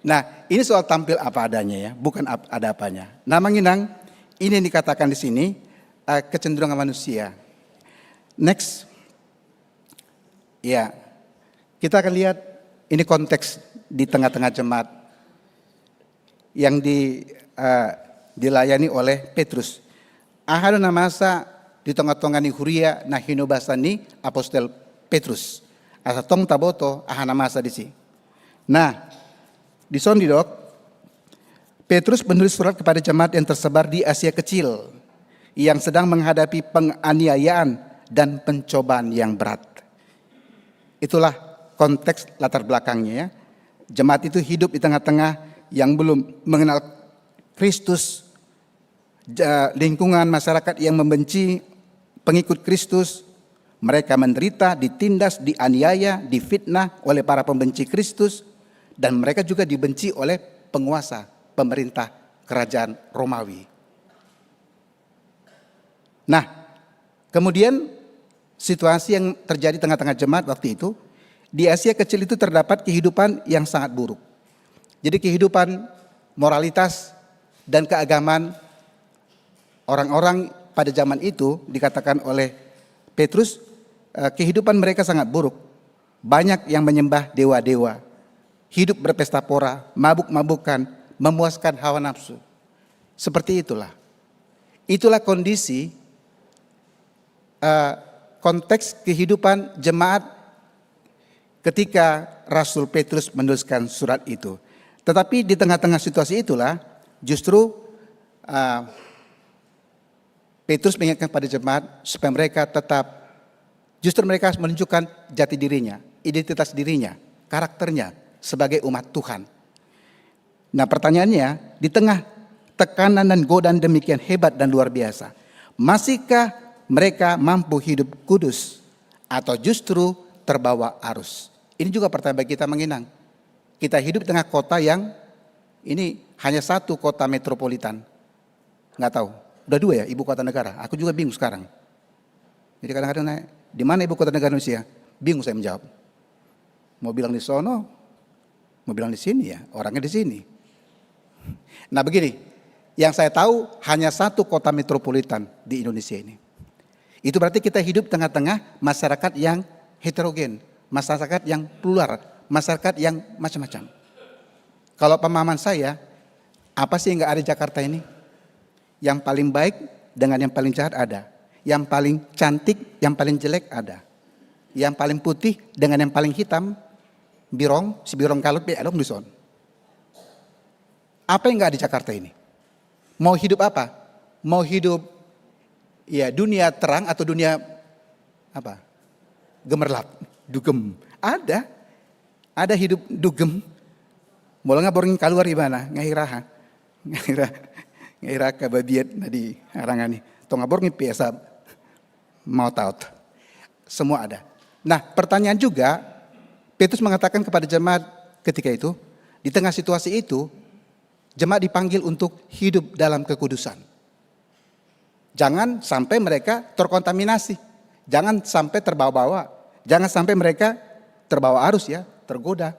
Nah, ini soal tampil apa adanya, ya, bukan ap-, ada apanya. Nah, Amang Inang, ini yang dikatakan di sini, eh, kecenderungan manusia. Next. Ya, kita akan lihat ini konteks di tengah-tengah jemaat yang di, eh, dilayani oleh Petrus. Aha do na masa di tonga-tonga ni huria na hinobasan ni apostel Petrus? Asa tong taboto aha na masa disi. Nah, dison didok, Petrus menulis surat kepada jemaat yang tersebar di Asia Kecil yang sedang menghadapi penganiayaan dan pencobaan yang berat. Itulah konteks latar belakangnya, ya. Jemaat itu hidup di tengah-tengah yang belum mengenal Kristus, ja-, lingkungan masyarakat yang membenci pengikut Kristus, mereka menderita, ditindas, dianiaya, difitnah oleh para pembenci Kristus, dan mereka juga dibenci oleh penguasa, pemerintah kerajaan Romawi. Nah, kemudian situasi yang terjadi tengah-tengah jemaat waktu itu, di Asia Kecil itu terdapat kehidupan yang sangat buruk. Jadi kehidupan moralitas dan keagamaan orang-orang pada zaman itu dikatakan oleh Petrus, eh, kehidupan mereka sangat buruk. Banyak yang menyembah dewa-dewa, hidup berpesta pora, mabuk-mabukan, memuaskan hawa nafsu. Seperti itulah. Itulah kondisi, eh, konteks kehidupan jemaat ketika Rasul Petrus menuliskan surat itu. Tetapi di tengah-tengah situasi itulah justru, eh, Petrus mengingatkan pada jemaat supaya mereka tetap, justru mereka menunjukkan jati dirinya, identitas dirinya, karakternya sebagai umat Tuhan. Nah, pertanyaannya, di tengah tekanan dan godaan demikian hebat dan luar biasa, masihkah mereka mampu hidup kudus atau justru terbawa arus? Ini juga pertanyaan bagi kita, Amang Inang. Kita hidup di tengah kota yang ini hanya satu kota metropolitan. Nggak tahu. Udah dua ya, ibu kota negara. Aku juga bingung sekarang. Jadi kadang-kadang nanya, "Di mana ibu kota negara Indonesia?" Bingung saya menjawab. Mau bilang di sono, mau bilang di sini ya, orangnya di sini. Nah, begini, yang saya tahu hanya satu kota metropolitan di Indonesia ini. Itu berarti kita hidup di tengah-tengah masyarakat yang heterogen, masyarakat yang plural, masyarakat yang macam-macam. Kalau pemahaman saya, apa sih yang nggak ada di Jakarta ini? Yang paling baik dengan yang paling jahat ada. Yang paling cantik, yang paling jelek ada. Yang paling putih dengan yang paling hitam, birong, si birong galut be adong dison. Apa yang nggak ada di Jakarta ini? Mau hidup apa? Mau hidup, ya, dunia terang atau dunia apa? Gemerlap, dugem. Ada. Ada hidup dugem. Molo nga borngin kaluar ibana, nga hira aha? Nga hira, nga hira angka babiat na di harangan i. Tong nga borngin pe asa maotaot. Semua ada. Nah, pertanyaan juga, Petrus mengatakan kepada jemaat ketika itu, di tengah situasi itu, jemaat dipanggil untuk hidup dalam kekudusan. Jangan sampai mereka terkontaminasi. Jangan sampai terbawa-bawa. Jangan sampai mereka terbawa arus, ya. tergoda.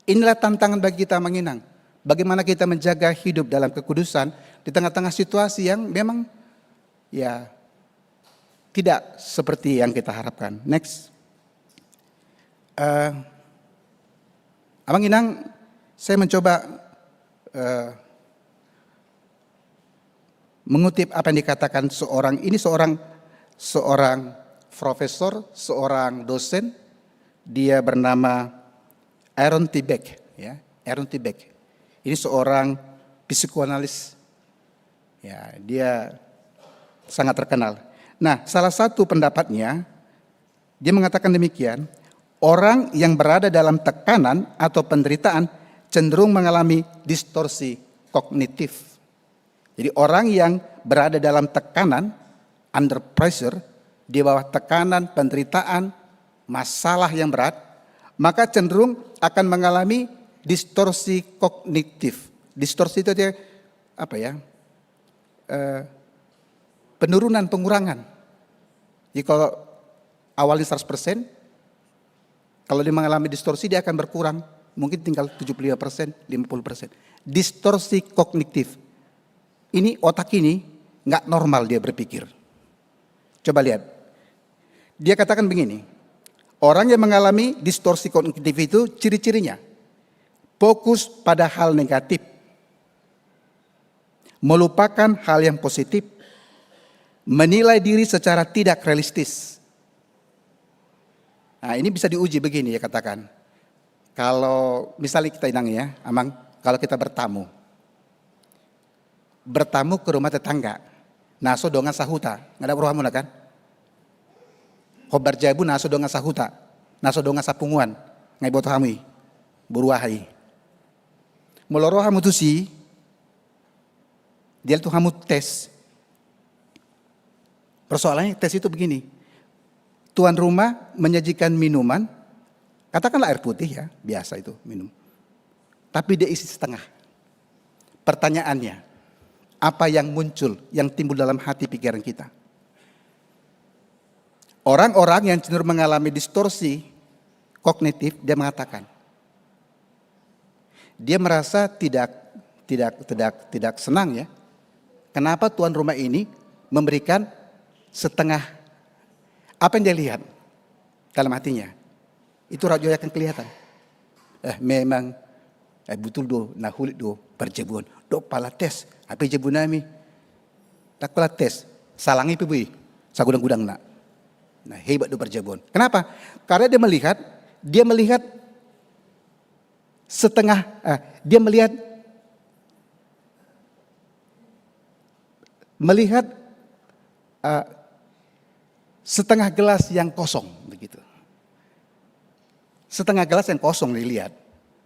Inilah tantangan bagi kita, Amang Inang. Bagaimana kita menjaga hidup dalam kekudusan di tengah-tengah situasi yang memang, ya, tidak seperti yang kita harapkan. Next. Eh, Amang Inang, saya mencoba, eh, mengutip apa yang dikatakan seorang, ini seorang, seorang profesor, seorang dosen, dia bernama Aaron T. Beck, ya, Aaron T. Beck. Ini seorang psikoanalis. Ya, dia sangat terkenal. Nah, salah satu pendapatnya, dia mengatakan demikian, orang yang berada dalam tekanan atau penderitaan cenderung mengalami distorsi kognitif. Jadi, orang yang berada dalam tekanan, under pressure, di bawah tekanan, penderitaan, masalah yang berat, maka cenderung akan mengalami distorsi kognitif. Distorsi itu dia apa, ya? Eh, penurunan, pengurangan. Jadi kalau awalnya seratus persen, kalau dia mengalami distorsi, dia akan berkurang. Mungkin tinggal tujuh puluh lima persen, lima puluh persen. Distorsi kognitif. Ini otak ini nggak normal dia berpikir. Coba lihat. Dia katakan begini, orang yang mengalami distorsi kognitif itu ciri-cirinya fokus pada hal negatif, melupakan hal yang positif, menilai diri secara tidak realistis. Nah, ini bisa diuji begini, ya, katakan. Kalau misalnya kita, Inang, ya, Amang, kalau kita bertamu, bertamu ke rumah tetangga, na so dongan sahuta, nunga dapot rohamuna, kan? Hombar jabu na so dongan sahuta, na so dongan sapunguan, nunga diboto hamu i, boru aha i. Molo ro hamu tusi, dialihon hamu tes. Persoalannya, tes itu begini. Tuan rumah menyajikan minuman, katakanlah air putih, ya, biasa itu minum. Tapi dia isi setengah. Pertanyaannya, apa yang muncul, yang timbul dalam hati pikiran kita? Orang-orang yang cenderung mengalami distorsi kognitif, dia mengatakan, dia merasa tidak, tidak, tidak, tidak senang, ya. Kenapa tuan rumah ini memberikan setengah apa yang dia lihat dalam hatinya? Itu rajo akan kelihatan. Eh, memang, eh, betul do, na hulit do parjabuon. Dok pala tes, hape jabu nami. Dok pala tes, salang i pe boi, sagudang-gudangna. Nah, hebat do parjabuon. Kenapa? Karena dia melihat, dia melihat setengah, eh, dia melihat, melihat, eh, setengah gelas yang kosong, begitu. Setengah gelas yang kosong dilihat.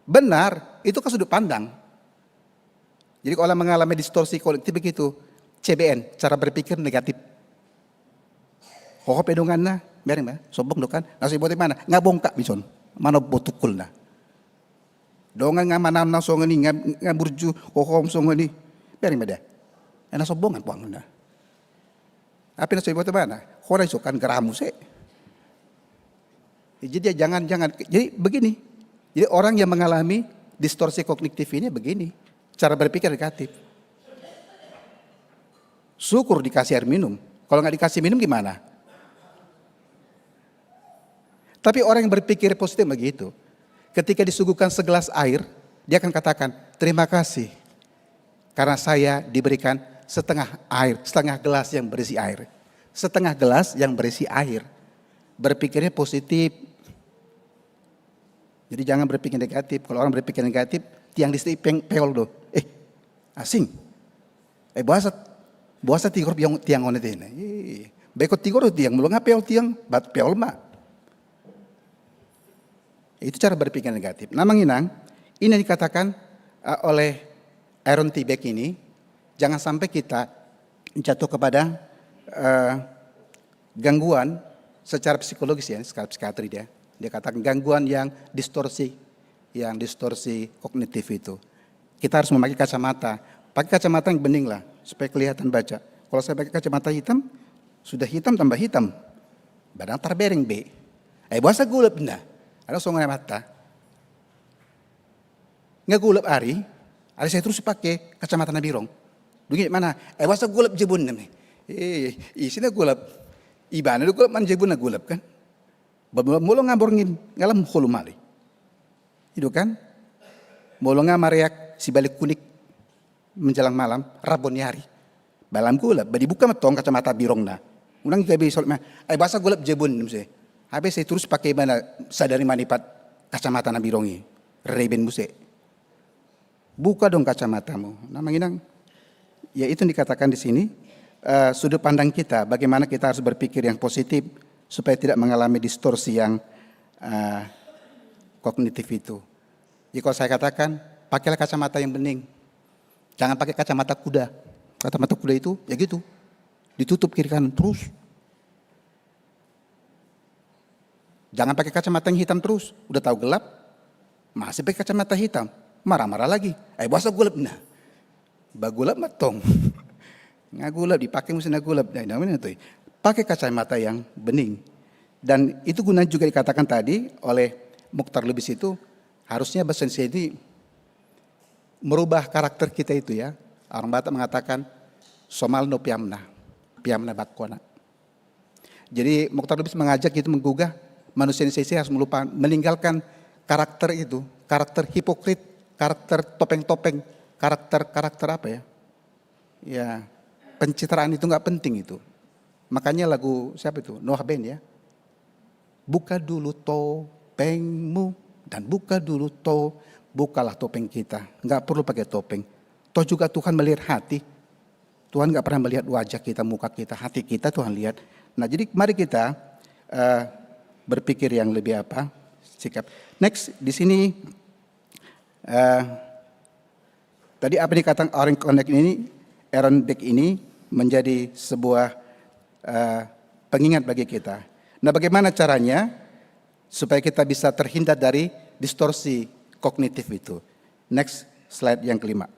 Benar, itu kan sudut pandang. Jadi kalau mengalami distorsi kognitif begitu, C B N, cara berpikir negatif. Hoho pe donganna, bereng ma, sombong do kan, na so diboto ibana, nunga bongkak dison, manang botukulna. Dongan nunga manamnam songon i, nunga, nunga burju, hohom songon i, bereng ma da. Ai na sombongan puangna. Hape na so diboto ibana, ho na isokan garamu se. Jadi dia jangan, jangan. Jadi begini. Jadi orang yang mengalami distorsi kognitif ini begini. Cara berpikir negatif. Syukur dikasih air minum. Kalau nggak dikasih minum gimana? Tapi orang yang berpikir positif begitu. Ketika disuguhkan segelas air, dia akan katakan, "Terima kasih. Karena saya diberikan setengah air, setengah gelas yang berisi air." Setengah gelas yang berisi air. Berpikirnya positif. Jadi jangan berpikir negatif. Kalau orang berpikir negatif, tiang listrik peng-, peol do. Eh, asing. Eh, boasa, boasa tigor tiang, tiang on ate na. Eh, baen ho tigor tiang, molo nunga peol tiang, bat peol ma. Itu cara berpikir negatif. Nah, Amang Inang, ini yang dikatakan, eh, oleh Aaron T. Beck ini, jangan sampai kita jatuh kepada, eh, gangguan secara psikologis, ya, secara psikiatri dia. Dia katakan gangguan yang distorsi, yang distorsi kognitif itu. Kita harus memakai kacamata. Pakai kacamata yang bening lah, supaya kelihatan baca. Kalau saya pakai kacamata hitam, sudah hitam tambah hitam. Badan tarbereng be. Eh, boasa golap na. Ada songon mata. Nga golap ari, ari sai torus pake kacamata na birong. Dungi mana? Eh, boasa golap jebonna me. Eh, ise na golap? Ibana do golap, manang jebonna golap kan? Ba molo nga borngin, nga lam holom ale. I do kan? Molo nga mareak sibalik kunik menjelang malam, rap ni ari. Ba lam golap, ba dibuka ma tong kacamata birongna. Unang gabe isolat ma, eh, boasa golap jebon muse. Hape sai torus pake ibana sadari manipat kacamata na birong i. Reben muse. Buka dong kacamatamu. Nah, Amang Inang, ya itu yang dikatakan di sini, eh, sudut pandang kita, bagaimana kita harus berpikir yang positif supaya tidak mengalami distorsi yang, eh, kognitif itu. Jadi kalau saya katakan, pakailah kacamata yang bening. Jangan pakai kacamata kuda. Kacamata kuda itu, ya gitu. Ditutup kiri kanan terus. Jangan pakai kacamata yang hitam terus. Udah tahu gelap, masih pakai kacamata hitam. Marah-marah lagi. Eh, boasa golap na. Ba golap ma tong. Nga golap, dipake muse na golap. Nah, namanya tuh. Pakai kacamata yang bening. Dan itu guna juga dikatakan tadi oleh Mukhtar Lubis itu, harusnya bahasa Indonesia ini merubah karakter kita itu ya. Orang Batak mengatakan, somalna do piamna, piamna bangkona. Jadi Mukhtar Lubis mengajak itu, menggugah manusia Indonesia harus melupakan, meninggalkan karakter itu, karakter hipokrit, karakter topeng-topeng, karakter, karakter apa ya? Ya, pencitraan itu nggak penting itu. Makanya lagu siapa itu? Noah Band ya. Buka dulu topengmu dan buka dulu to, bukalah topeng kita. Nggak perlu pakai topeng. Toh juga Tuhan melihat hati. Tuhan nggak pernah melihat wajah kita, muka kita, hati kita Tuhan lihat. Nah, jadi mari kita, eh, berpikir yang lebih apa, sikap. Next, di sini, eh, tadi apa yang dikatakan Aaron Connect ini, Aaron Beck ini menjadi sebuah, eh, pengingat bagi kita. Nah, bagaimana caranya supaya kita bisa terhindar dari distorsi kognitif itu? Next slide yang kelima.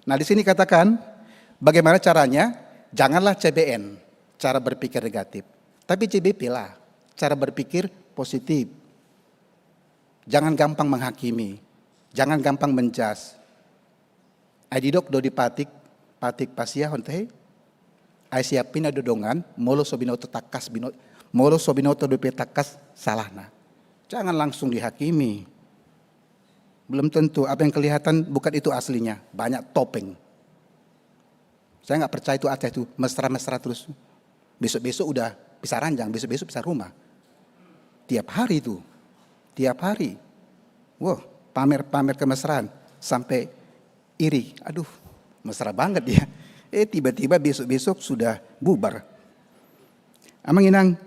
Nah, di sini katakan bagaimana caranya, janganlah C B N, cara berpikir negatif. Tapi C B P lah, cara berpikir positif. Jangan gampang menghakimi, jangan gampang menjas. Ai didok do di patik, patik pasiahon te. Ai siapina do dongan, molo so binoto tangkas bino-, molo so binoto dope tangkas salahna. Jangan langsung dihakimi. Belum tentu apa yang kelihatan bukan itu aslinya, banyak topeng. Saya nggak percaya itu Aceh itu mesra-mesra terus. Besok-besok udah bisa ranjang, besok-besok bisa rumah. Tiap hari itu, tiap hari. Wah, pamer-pamer kemesraan sampai iri. Aduh, mesra banget dia. Eh, tiba-tiba besok-besok sudah bubar. Amang Inang,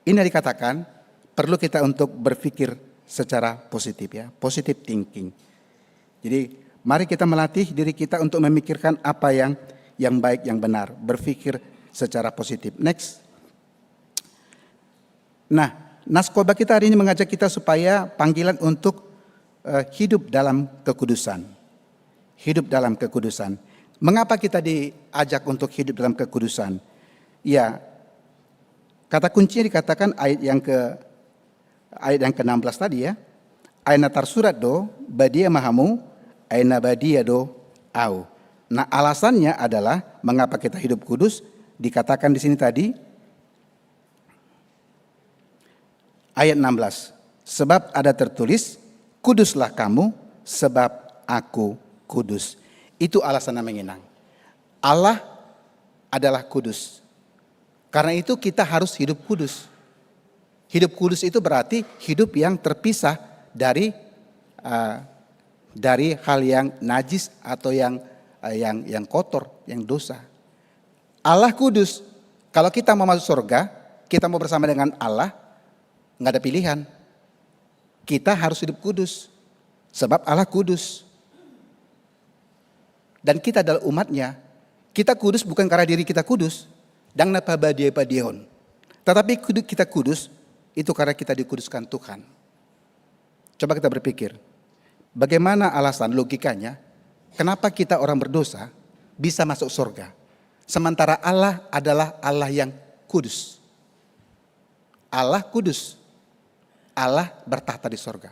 ini dikatakan perlu kita untuk berpikir secara positif ya, positive thinking. Jadi, mari kita melatih diri kita untuk memikirkan apa yang, yang baik, yang benar, berpikir secara positif. Next. Nah, nas khotbah kita hari ini mengajak kita supaya panggilan untuk, eh, hidup dalam kekudusan. Hidup dalam kekudusan. Mengapa kita diajak untuk hidup dalam kekudusan? Ya, kata kuncinya dikatakan ayat yang ke, ayat yang keenam belas tadi ya. Ai na tarsurat do, badia ma hamu, ai na badia do Au. Nah, alasannya adalah mengapa kita hidup kudus, dikatakan di sini tadi, ayat enam belas. Sebab ada tertulis, "Kuduslah kamu, sebab Aku kudus." Itu alasan Amang Inang. Allah adalah kudus. Karena itu kita harus hidup kudus. Hidup kudus itu berarti hidup yang terpisah dari, eh, dari hal yang najis atau yang, eh, yang, yang kotor, yang dosa. Allah kudus. Kalau kita mau masuk surga, kita mau bersama dengan Allah, nggak ada pilihan. Kita harus hidup kudus, sebab Allah kudus. Dan kita adalah umatnya. Kita kudus bukan karena diri kita kudus, ndang na pabadia-badiahon. Tetapi kudu-, kita kudus itu karena kita dikuduskan Tuhan. Coba kita berpikir, bagaimana alasan logikanya kenapa kita orang berdosa bisa masuk surga, sementara Allah adalah Allah yang kudus? Allah kudus. Allah bertahta di sorga.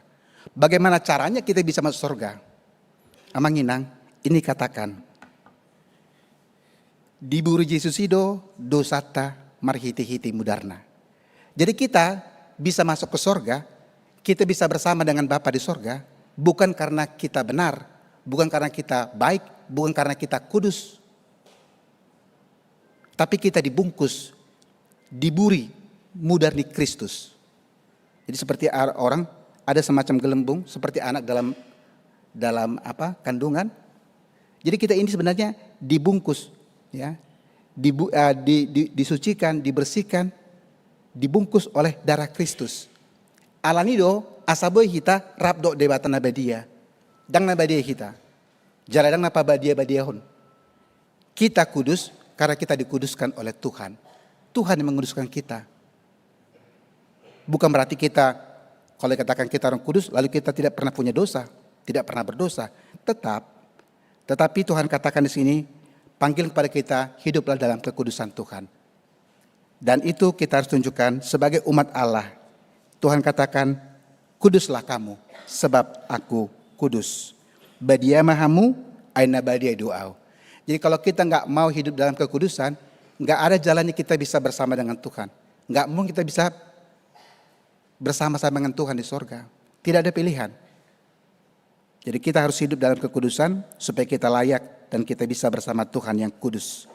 Bagaimana caranya kita bisa masuk sorga? Amang inang, ini katakan, diburi Jesus i do dosanta marhite-hite mudarna. Jadi kita bisa masuk ke sorga, kita bisa bersama dengan Bapa di sorga, bukan karena kita benar, bukan karena kita baik, bukan karena kita kudus, tapi kita dibungkus, diburi mudar ni Kristus. Jadi seperti ar-, orang ada semacam gelembung seperti anak dalam, dalam apa, kandungan. Jadi kita ini sebenarnya dibungkus, ya, dibu-, eh, di, di, disucikan, dibersihkan, dibungkus oleh darah Kristus. Alani do asa boi hita rap dohot Debata na badia. Ndang na badia hita. Jala ndang na pabadia-badiahon. Kita kudus karena kita dikuduskan oleh Tuhan. Tuhan yang menguduskan kita. Bukan berarti kita, kalau dikatakan kita orang kudus, lalu kita tidak pernah punya dosa, tidak pernah berdosa. Tetap, tetapi Tuhan katakan di sini, panggil kepada kita, hiduplah dalam kekudusan Tuhan. Dan itu kita harus tunjukkan sebagai umat Allah. Tuhan katakan, "Kuduslah kamu, sebab Aku kudus." Badia ma hamu, ai na badia do Ahu. Jadi kalau kita nggak mau hidup dalam kekudusan, nggak ada jalannya kita bisa bersama dengan Tuhan. Nggak mungkin kita bisa bersama-sama dengan Tuhan di sorga. Tidak ada pilihan. Jadi kita harus hidup dalam kekudusan supaya kita layak dan kita bisa bersama Tuhan yang kudus.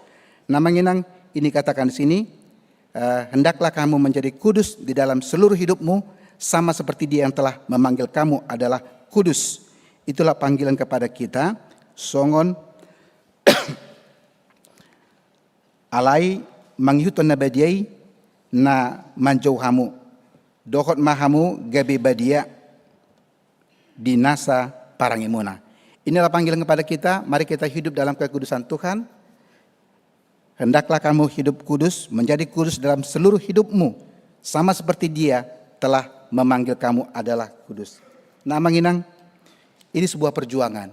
Nah, Amang Inang, ini katakan di sini, eh, "Hendaklah kamu menjadi kudus di dalam seluruh hidupmu, sama seperti Dia yang telah memanggil kamu adalah kudus." Itulah panggilan kepada kita. Songon alai mangihuthon na badia i na manjou hamu, dohot ma hamu gabe badia di nasa parangimuna. Inilah panggilan kepada kita, mari kita hidup dalam kekudusan Tuhan. "Hendaklah kamu hidup kudus, menjadi kudus dalam seluruh hidupmu, sama seperti Dia telah memanggil kamu adalah kudus." Nah, Amang Inang, ini sebuah perjuangan.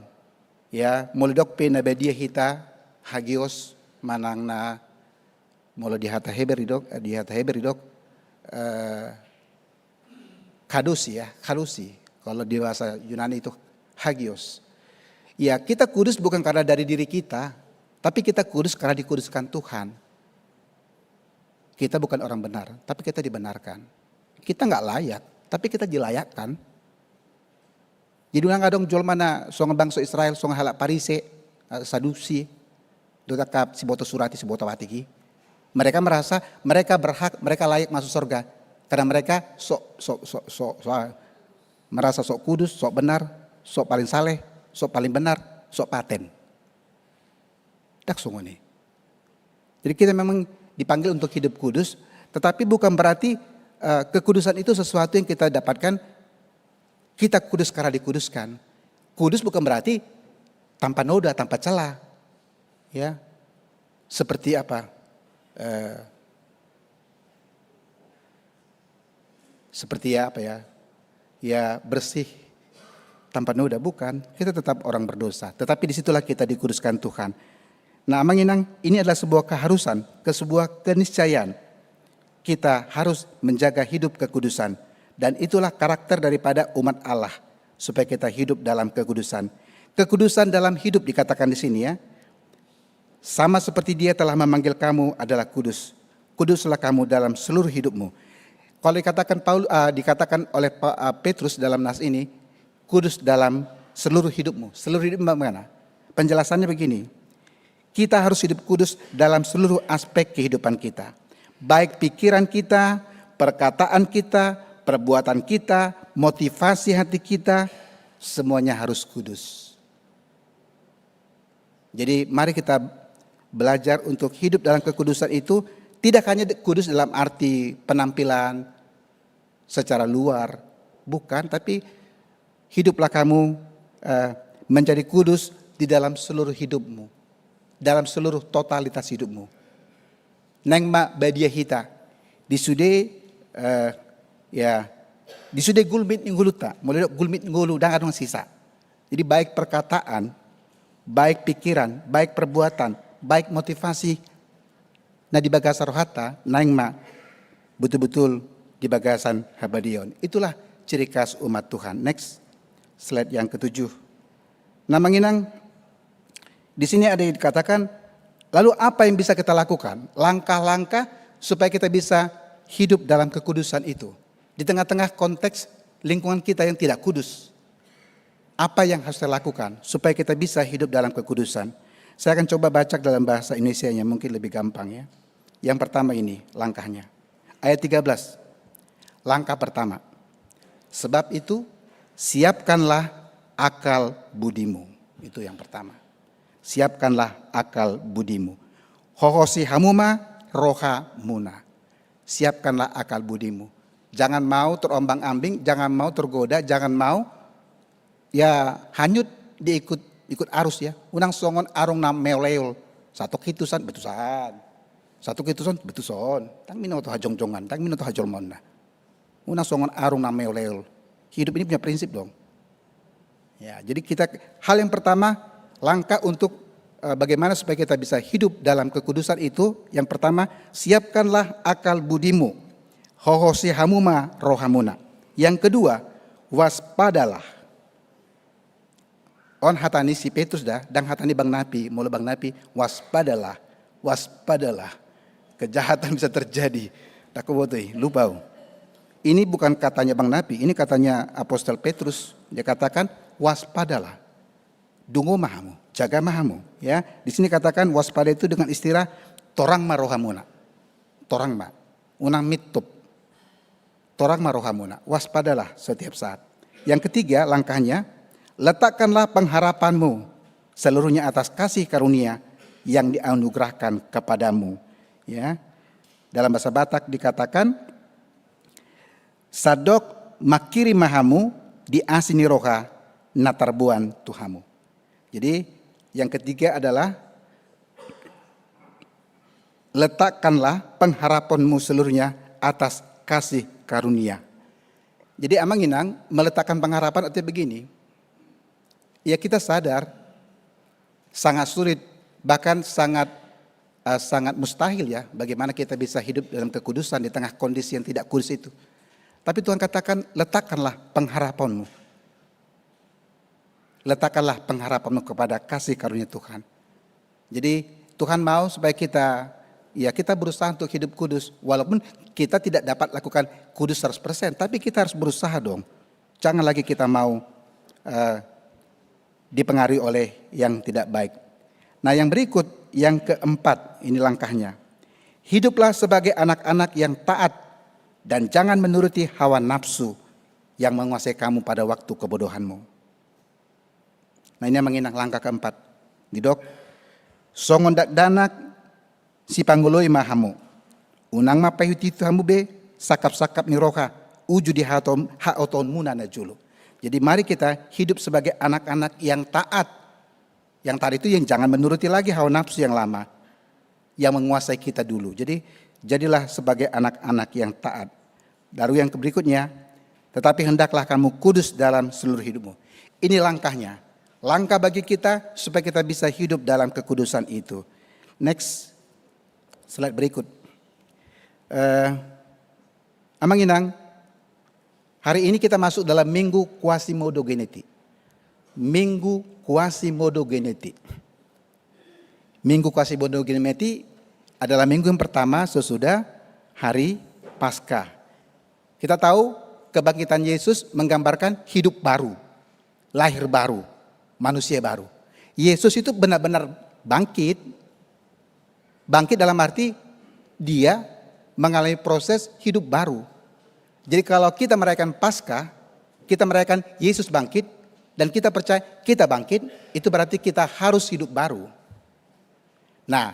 Ya, molo didok pe na badia hita, hagios, manang na, molo di hata Heber didok, di hata Heber didok, eh, kadosi, ya, kadosi. Kalau di bahasa Yunani itu hagios. Ya, kita kudus bukan karena dari diri kita, tapi kita kudus karena dikuduskan Tuhan. Kita bukan orang benar, tapi kita dibenarkan. Kita nggak layak, tapi kita dilayakkan. Jadi unang adong jolma na songon bangso Israel, songon halak Parise, eh, Sadusi, dohot angka siboto surat i, siboto batik i. Mereka merasa mereka berhak, mereka layak masuk surga karena mereka sok, sok, sok, sok, sok, merasa sok kudus, sok benar, sok paling saleh, sok paling benar, sok paten. Ndang songon i. Jadi kita memang dipanggil untuk hidup kudus, tetapi bukan berarti, eh, kekudusan itu sesuatu yang kita dapatkan, kita kudus karena dikuduskan. Kudus bukan berarti tanpa noda, tanpa celah. Ya. Seperti apa? Eh, seperti ya, apa ya? Ya, bersih tanpa noda, bukan. Kita tetap orang berdosa. Tetapi disitulah kita dikuduskan Tuhan. Nah, Amang Inang, ini adalah sebuah keharusan, ke sebuah keniscayaan. Kita harus menjaga hidup kekudusan. Dan itulah karakter daripada umat Allah, supaya kita hidup dalam kekudusan. Kekudusan dalam hidup dikatakan di sini, ya. Sama seperti Dia telah memanggil kamu adalah kudus. Kuduslah kamu dalam seluruh hidupmu. Kalau dikatakan Paul, ah, dikatakan oleh Pa-, ah, Petrus dalam nas ini, kudus dalam seluruh hidupmu. Seluruh hidup bagaimana? Penjelasannya begini, kita harus hidup kudus dalam seluruh aspek kehidupan kita. Baik pikiran kita, perkataan kita, perbuatan kita, motivasi hati kita, semuanya harus kudus. Jadi mari kita belajar untuk hidup dalam kekudusan itu, tidak hanya de-, kudus dalam arti penampilan secara luar, bukan, tapi hiduplah kamu, eh, menjadi kudus di dalam seluruh hidupmu, dalam seluruh totalitas hidupmu. Naeng ma badia hita. Di sude, eh, ya, di sude gulmit ni ngolunta. Molo didok gulmit ni ngolu, ndang adong sisa. Jadi baik perkataan, baik pikiran, baik perbuatan, baik motivasi na di bagasan rohanta, naeng ma betul-betul di bagasan habadiaon. Itulah ciri khas umat Tuhan. Next, slide yang ketujuh. Nah, Amang Inang, di sini ada dikatakan, lalu apa yang bisa kita lakukan? Langkah-langkah supaya kita bisa hidup dalam kekudusan itu. Di tengah-tengah konteks lingkungan kita yang tidak kudus. Apa yang harus kita lakukan supaya kita bisa hidup dalam kekudusan? Saya akan coba baca dalam bahasa Indonesianya, mungkin lebih gampang ya. Yang pertama ini langkahnya. Ayat tiga belas. Langkah pertama. Sebab itu, siapkanlah akal budimu. Itu yang pertama. Siapkanlah akal budimu. Hohosi hamu ma rohamuna. Siapkanlah akal budimu. Jangan mau terombang-ambing, jangan mau tergoda, jangan mau ya hanyut diikut, ikut arus ya. Unang songon arung na meoleol. Satok hitusan betusan. Satok hitusan betuson. Tang mino tu hajongjongan, tang mino tu hajolmonna. Unang songon arung na meoleol. Hidup ini punya prinsip dong. Ya, jadi kita, hal yang pertama, langkah untuk eh, bagaimana supaya kita bisa hidup dalam kekudusan itu, yang pertama, siapkanlah akal budimu. Hohosi hamu ma rohamuna. Yang kedua, waspadalah. On hata ni si Petrus da, dang hata ni Bang Napi, molo Bang Napi, waspadalah, waspadalah. Kejahatan bisa terjadi. Tak boto i, lupa au. Ini bukan katanya Bang Napi, ini katanya Apostel Petrus. Dia katakan, waspadalah. Dungo ma hamu, jaga ma hamu. Ya, di sini katakan waspada itu dengan istilah torang ma rohamuna. Torang ma. Unang mintop. Torang ma rohamuna, waspadalah setiap saat. Yang ketiga, langkahnya, letakkanlah pengharapanmu seluruhnya atas kasih karunia yang dianugerahkan kepadamu. Ya. Dalam bahasa Batak dikatakan, sandok manghirim ma hamu di asi ni roha na tarboan tu hamu. Jadi, yang ketiga adalah letakkanlah pengharapanmu seluruhnya atas kasih karunia. Jadi, Amang Inang, meletakkan pengharapan artinya begini. Ya, kita sadar sangat sulit, bahkan sangat eh, sangat mustahil ya, bagaimana kita bisa hidup dalam kekudusan di tengah kondisi yang tidak kudus itu. Tapi Tuhan katakan, letakkanlah pengharapanmu. Letakkanlah pengharapanmu kepada kasih karunia Tuhan. Jadi, Tuhan mau supaya kita, ya, kita berusaha untuk hidup kudus, walaupun kita tidak dapat lakukan kudus seratus persen, tapi kita harus berusaha dong. Jangan lagi kita mau eh, dipengaruhi oleh yang tidak baik. Nah, yang berikut, yang keempat, ini langkahnya. Hiduplah sebagai anak-anak yang taat dan jangan menuruti hawa nafsu yang menguasai kamu pada waktu kebodohanmu. Nah, ini Amang Inang, langkah keempat. Didok, songon dakdanak sipangoloi ma hamu. Unang ma paihut-ihut hamu be sangkap-sangkap ni roha, uju di haoto-, haotoonmuna na jolo. Jadi, mari kita hidup sebagai anak-anak yang taat. Yang taat itu yang jangan menuruti lagi hawa nafsu yang lama yang menguasai kita dulu. Jadi, jadilah sebagai anak-anak yang taat. Lalu yang berikutnya, tetapi hendaklah kamu kudus dalam seluruh hidupmu. Ini langkahnya. Langkah bagi kita supaya kita bisa hidup dalam kekudusan itu. Next slide berikut. Eh, Amang Inang, hari ini kita masuk dalam Minggu Quasimodogeniti. Minggu Quasimodogeniti. Minggu Quasimodogeniti adalah minggu yang pertama sesudah hari Paskah. Kita tahu kebangkitan Yesus menggambarkan hidup baru, lahir baru, manusia baru. Yesus itu benar-benar bangkit. Bangkit dalam arti dia mengalami proses hidup baru. Jadi kalau kita merayakan Paskah, kita merayakan Yesus bangkit, dan kita percaya kita bangkit, itu berarti kita harus hidup baru. Nah,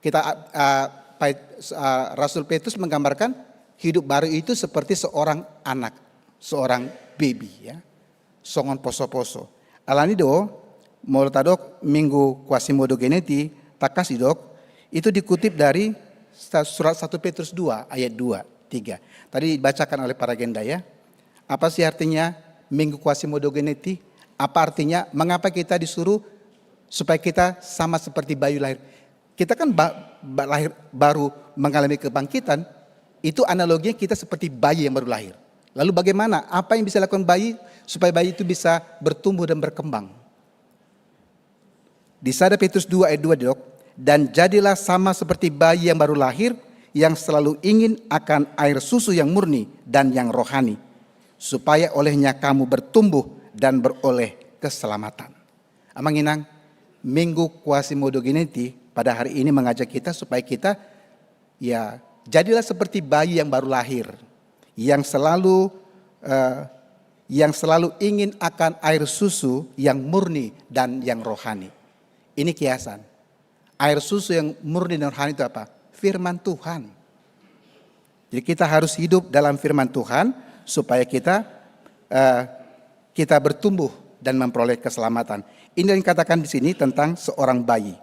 kita, ah, Pait-, ah, Rasul Petrus menggambarkan hidup baru itu seperti seorang anak, seorang baby, ya. Songon poso-poso. Alani do, molo tadok Minggu Quasimodogeniti, tangkas didok, itu dikutip dari sa-, surat satu Petrus dua ayat dua, tiga. Tadi dibacakan oleh Pak Ragenda, ya. Apa sih artinya Minggu Quasimodogeniti? Apa artinya, mengapa kita disuruh supaya kita sama seperti bayu lahir? Kita kan ba-, ba-, lahir baru mengalami kebangkitan, itu analoginya kita seperti bayi yang baru lahir. Lalu bagaimana? Apa yang bisa dilakukan bayi supaya bayi itu bisa bertumbuh dan berkembang? Di sada Petrus dua ayat dua didok, "Dan jadilah sama seperti bayi yang baru lahir, yang selalu ingin akan air susu yang murni dan yang rohani, supaya olehnya kamu bertumbuh dan beroleh keselamatan." Amang inang, Minggu Quasimodogeniti pada hari ini mengajak kita supaya kita, ya, jadilah seperti bayi yang baru lahir, yang selalu, eh, yang selalu ingin akan air susu yang murni dan yang rohani. Ini kiasan. Air susu yang murni dan rohani itu apa? Firman Tuhan. Jadi kita harus hidup dalam firman Tuhan supaya kita, eh, kita bertumbuh dan memperoleh keselamatan. Ini yang dikatakan di sini tentang seorang bayi.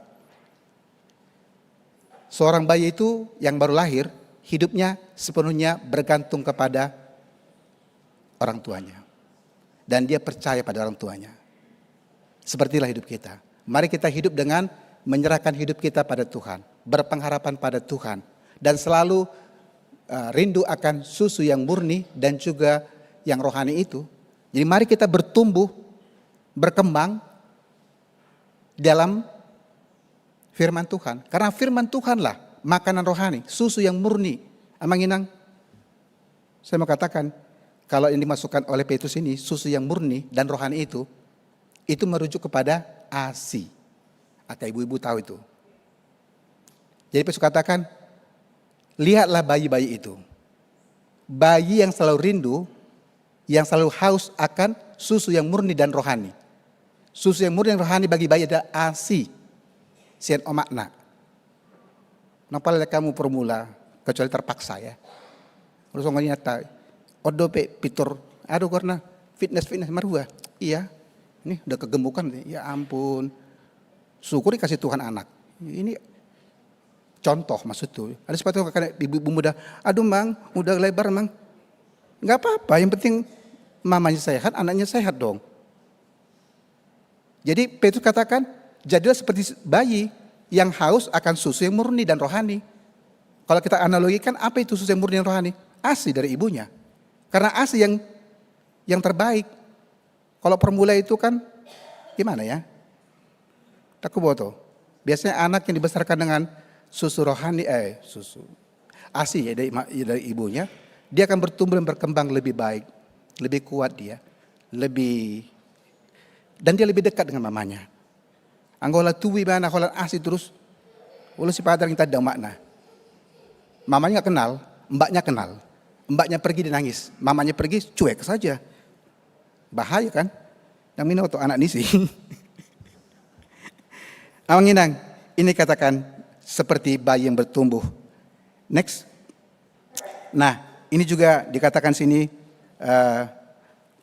Seorang bayi itu yang baru lahir, hidupnya sepenuhnya bergantung kepada orang tuanya. Dan dia percaya pada orang tuanya. Sepertilah hidup kita. Mari kita hidup dengan menyerahkan hidup kita pada Tuhan, berpengharapan pada Tuhan, dan selalu, eh, rindu akan susu yang murni dan juga yang rohani itu. Jadi mari kita bertumbuh, berkembang dalam firman Tuhan. Karena firman Tuhanlah makanan rohani, susu yang murni. Amang inang, saya mau katakan, kalau yang dimasukkan oleh Petrus ini, susu yang murni dan rohani itu, itu merujuk kepada asi. Atau ibu-ibu tahu itu. Jadi Petrus katakan, "Lihatlah bayi-bayi itu. Bayi yang selalu rindu, yang selalu haus akan susu yang murni dan rohani." Susu yang murni dan rohani bagi bayi adalah asi. Sian omakna. Nang pala hamu formula, kecuali terpaksa ya. Terus ngomong nyata, "Odo pe pintor, aduh, karena fitness, fitness marua." Iya, ini udah kegemukan, ya ampun. Syukur dikasih Tuhan anak. Ini contoh maksudku. Ada sepatu kakak ibu, ibu muda, "Aduh, Mang, udah lebar, Mang." Nggak apa-apa, yang penting mamanya sehat, anaknya sehat dong. Jadi Petrus katakan, "Jadilah seperti bayi yang haus akan susu yang murni dan rohani." Kalau kita analogikan, apa itu susu yang murni dan rohani? Asi dari ibunya. Karena asi yang yang terbaik. Kalau formula itu kan gimana ya? Takuboto. Biasanya anak yang dibesarkan dengan susu rohani, eh, susu asi ya dari, dari ibunya, dia akan bertumbuh dan berkembang lebih baik, lebih kuat dia, lebih, dan dia lebih dekat dengan mamanya. Anggo holan tubu ibana holan asi terus, olo si patar kita dang makna. Mamanya nggak kenal, mbaknya kenal. Mbaknya pergi, dia nangis. Mamanya pergi, cuek saja. Bahaya kan? Yang minoto anak nisi. Amang inang, ini katakan seperti bayi yang bertumbuh. Next. Nah, ini juga dikatakan sini, eh,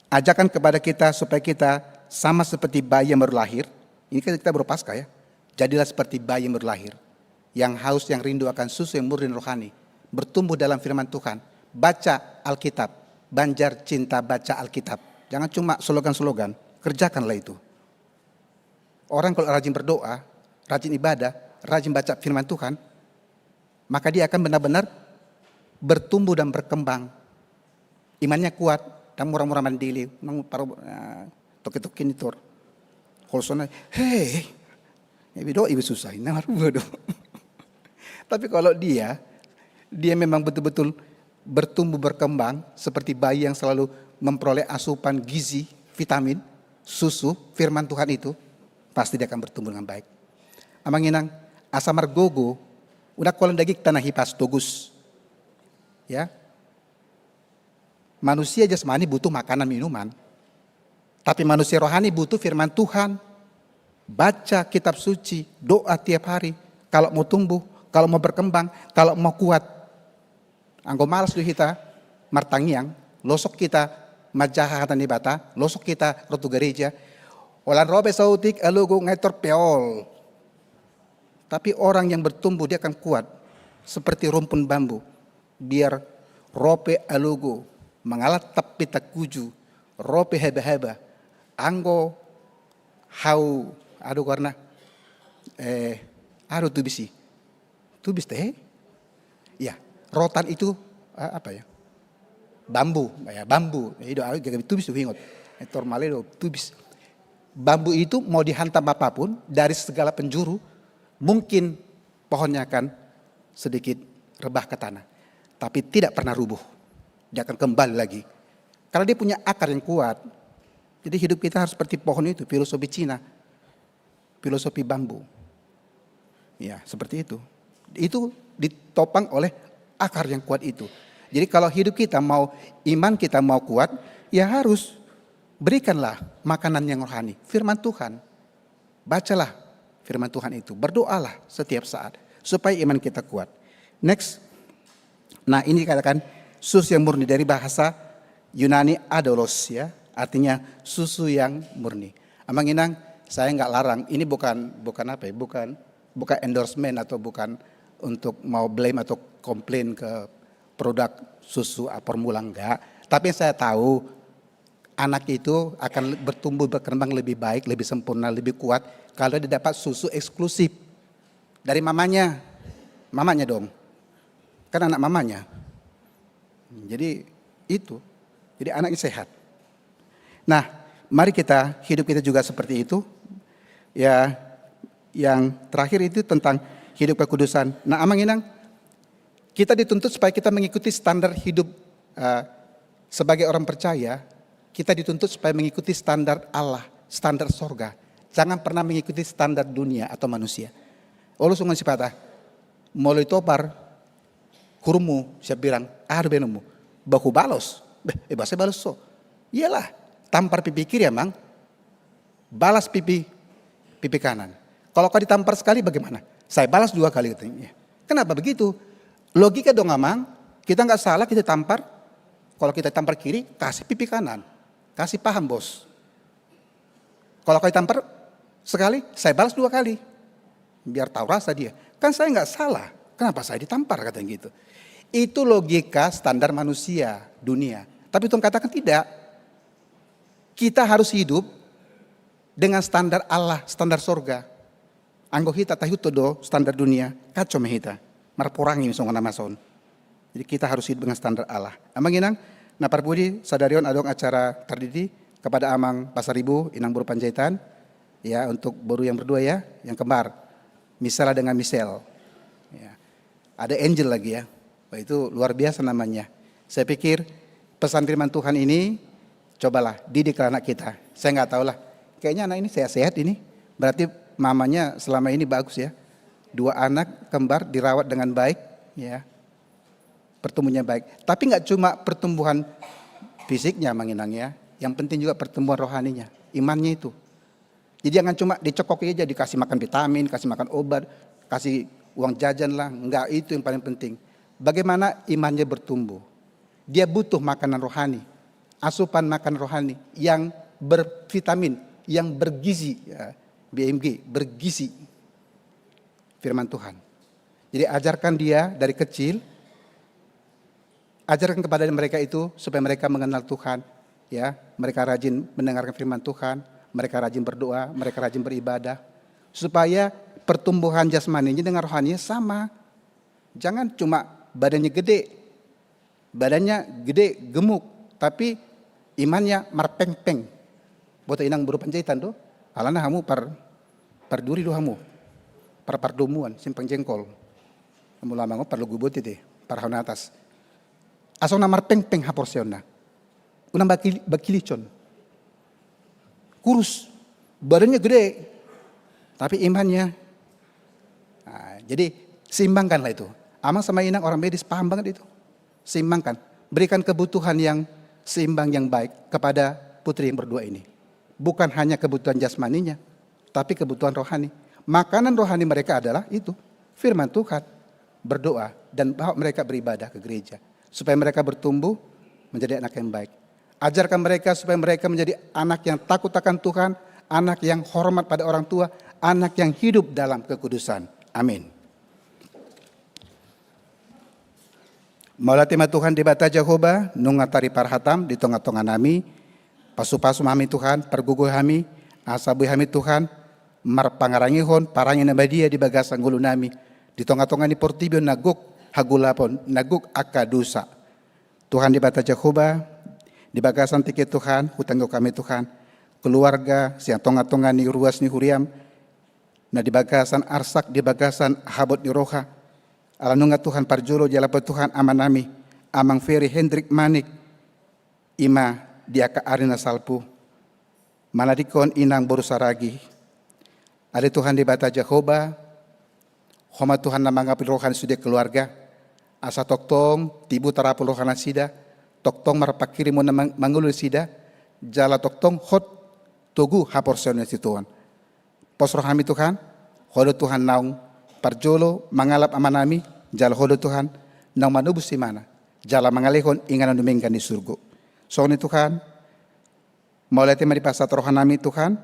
ajakan kepada kita supaya kita sama seperti bayi yang baru lahir. Ini kan kita baru Paskah ya. Jadilah seperti bayi yang baru lahir, yang haus, yang rindu akan susu yang murni dan rohani. Bertumbuh dalam firman Tuhan. Baca Alkitab. Banjar cinta baca Alkitab. Jangan cuma slogan-slogan. Kerjakanlah itu. Orang kalau rajin berdoa, rajin ibadah, rajin baca firman Tuhan, maka dia akan benar-benar bertumbuh dan berkembang. Imannya kuat, dan mura-mura mandele, nang paro, ah, toke-toke ni tor. Kalau sana, hei, ya bedo, ibu susah, ini harus bodoh. Tapi kalau dia, dia memang betul-betul bertumbuh berkembang seperti bayi yang selalu memperoleh asupan gizi, vitamin, susu, firman Tuhan itu, pasti dia akan bertumbuh dengan baik. Amang inang, asa margogo, unang holan daging tanah hipas togus. Ya. Manusia jasmani butuh makanan minuman. Tapi manusia rohani butuh firman Tuhan. Baca kitab suci, doa tiap hari. Kalau mau tumbuh, kalau mau berkembang, kalau mau kuat. Anggo malas do hita martangiang, losok hita manjaha hata ni Debata, losok hita ro tu gareja. Holan ro pe saotik alogo nga i tor peol. Tapi orang yang bertumbuh, dia akan kuat seperti rumpun bambu. Biar ro pe alogo, mangalap tapi takuju, ro pe haba-haba. Anggo hau, aduh, karena, eh, aduh, tubis i. Tubis te, eh? Ya, rotan itu, eh, apa ya? Bambu, ya, bambu. Ya, itu, aduh, gabe tubis tu huingot. Eh, tor male do tubis. Bambu itu mau dihantam apapun dari segala penjuru, mungkin pohonnya akan sedikit rebah ke tanah, tapi tidak pernah rubuh. Dia akan kembali lagi karena dia punya akar yang kuat. Jadi hidup kita harus seperti pohon itu, filosofi Cina, filosofi bambu. Ya, seperti itu. Itu ditopang oleh akar yang kuat itu. Jadi kalau hidup kita mau, iman kita mau kuat, ya harus berikanlah makanan yang rohani, firman Tuhan. Bacalah firman Tuhan itu, berdoalah setiap saat supaya iman kita kuat. Next. Nah, ini dikatakan susu yang murni, dari bahasa Yunani adolos, ya, artinya susu yang murni. Amang Inang, saya nggak larang. Ini bukan, bukan apa ya, bukan, bukan endorsement atau bukan untuk mau blame atau komplain ke produk susu, ah, formula, enggak. Tapi yang saya tahu, anak itu akan bertumbuh, berkembang lebih baik, lebih sempurna, lebih kuat kalau dia dapat susu eksklusif dari mamanya. Mamanya dong. Kan anak mamanya. Jadi itu. Jadi anaknya sehat. Nah, mari kita, hidup kita juga seperti itu. Ya, yang terakhir itu tentang hidup kekudusan. Nah, Amang Inang, kita dituntut supaya kita mengikuti standar hidup, eh, sebagai orang percaya. Kita dituntut supaya mengikuti standar Allah, standar sorga. Jangan pernah mengikuti standar dunia atau manusia. Olo songon sipata, molo ditopar hurummu sian birang, aha do baenonmu? Bah, hubalos. Beh, eh, boasa balos ho? Iyalah, tampar pipi kiri, Amang, balas pipi, pipi kanan. Kalau kau ditampar sekali, bagaimana? Saya balas dua kali, katanya. Kenapa begitu? Logika dong, Amang. Kita nggak salah, kita tampar. Kalau kita tampar kiri, kasih pipi kanan. Kasih paham, Bos. Kalau kau ditampar sekali, saya balas dua kali. Biar tahu rasa dia. Kan saya nggak salah. Kenapa saya ditampar, katanya gitu. Itu logika standar manusia dunia. Tapi Tuhan katakan tidak. Kita harus hidup dengan standar Allah, standar sorga. Anggo hita taihut do standar dunia, kacau ma hita. Marporangi songon na masa on. Jadi kita harus hidup dengan standar Allah. Amang Inang, na parpudi, sadari on adong acara tardidi kepada Amang Pasaribu, Inang Boru Panjaitan, ya, untuk boru yang berdua, ya, yang kembar. Misala dengan Misel. Ya. Ada Angel lagi, ya. Wah, itu luar biasa namanya. Saya pikir pesan firman Tuhan ini, cobalah didiklah anak kita. Saya nggak tahu lah. Kayaknya anak ini sehat-sehat ini. Berarti mamanya selama ini bagus, ya. Dua anak kembar dirawat dengan baik, ya. Pertumbuhannya baik. Tapi nggak cuma pertumbuhan fisiknya, Amang Inang, ya. Yang penting juga pertumbuhan rohaninya, imannya itu. Jadi jangan cuma dicekoki aja, dikasih makan vitamin, kasih makan obat, kasih uang jajan lah. Enggak, itu yang paling penting. Bagaimana imannya bertumbuh? Dia butuh makanan rohani, asupan makan rohani yang bervitamin, yang bergizi, ya, B M G, bergizi. Firman Tuhan. Jadi ajarkan dia dari kecil, ajarkan kepada mereka itu supaya mereka mengenal Tuhan, ya, mereka rajin mendengarkan firman Tuhan, mereka rajin berdoa, mereka rajin beribadah, supaya pertumbuhan jasmaninya dengan rohaninya sama. Jangan cuma badannya gede, badannya gede, gemuk, tapi imannya marpengpeng. Boto Inang Boru Panjaitan do, alana hamu par, parduri do hamu, par pardomuan, Simpang Jengkol. Hamu lamang on parlogu boti te, par hau na atas. Asa unang marpengpeng haporseaonna. Unang bakil-, bakilison. Kurus, badannya gede, tapi imannya. Nah, jadi seimbangkanlah itu. Amang sama Inang orang medis paham banget itu. Seimbangkan. Berikan kebutuhan yang seimbang, yang baik kepada putri yang berdua ini. Bukan hanya kebutuhan jasmaninya, tapi kebutuhan rohani. Makanan rohani mereka adalah itu, firman Tuhan, berdoa, dan bawa mereka beribadah ke gereja. Supaya mereka bertumbuh menjadi anak yang baik. Ajarkan mereka supaya mereka menjadi anak yang takut akan Tuhan, anak yang hormat pada orang tua, anak yang hidup dalam kekudusan. Amin. Mauliate ma Tuhan Debata Jahowa, nunga taripar hataM di tonga-tonga nami. Pasu-pasu ma hami Tuhan, pargogoi hami, asa boi hami Tuhan marpangarangihon parange na badia di bagasan ngolu nami, di tonga-tonga ni portibi on na gok hagolapon, na gok angka dosa. Tuhan Debata Jahowa, di bagasan tingki on Tuhan, hutangihon hami Tuhan, keluarga sian tonga-tonga ni ruas ni huriaM, na di bagasan arsak, di bagasan habot ni roha. Ala nunga Tuhan parjolo dialap Ho Tuhan amanami, Amang Ferry Hendrik Manik, i ma di angka ari na salpu. Manadingkon inang boru Saragi. Ale Tuhan Debata Jahowa, Ho ma Tuhan na mangapuli roha ni sude keluarga, asa tongtong tibu tarapul roha nasida, tongtong marpanghirimon na mang-, mangolu nasida, jala tongtong hot togu haporseaon nasida tu Ho. Pos rohami Tuhan, Ho do Tuhan naung parjolo mangalap amanami, jala Ho do Tuhan naung manobus imana, jala mangalehon inganan dumenggan di surgo. Songon i Tuhan, mauliate ma dipasahat rohanami Tuhan,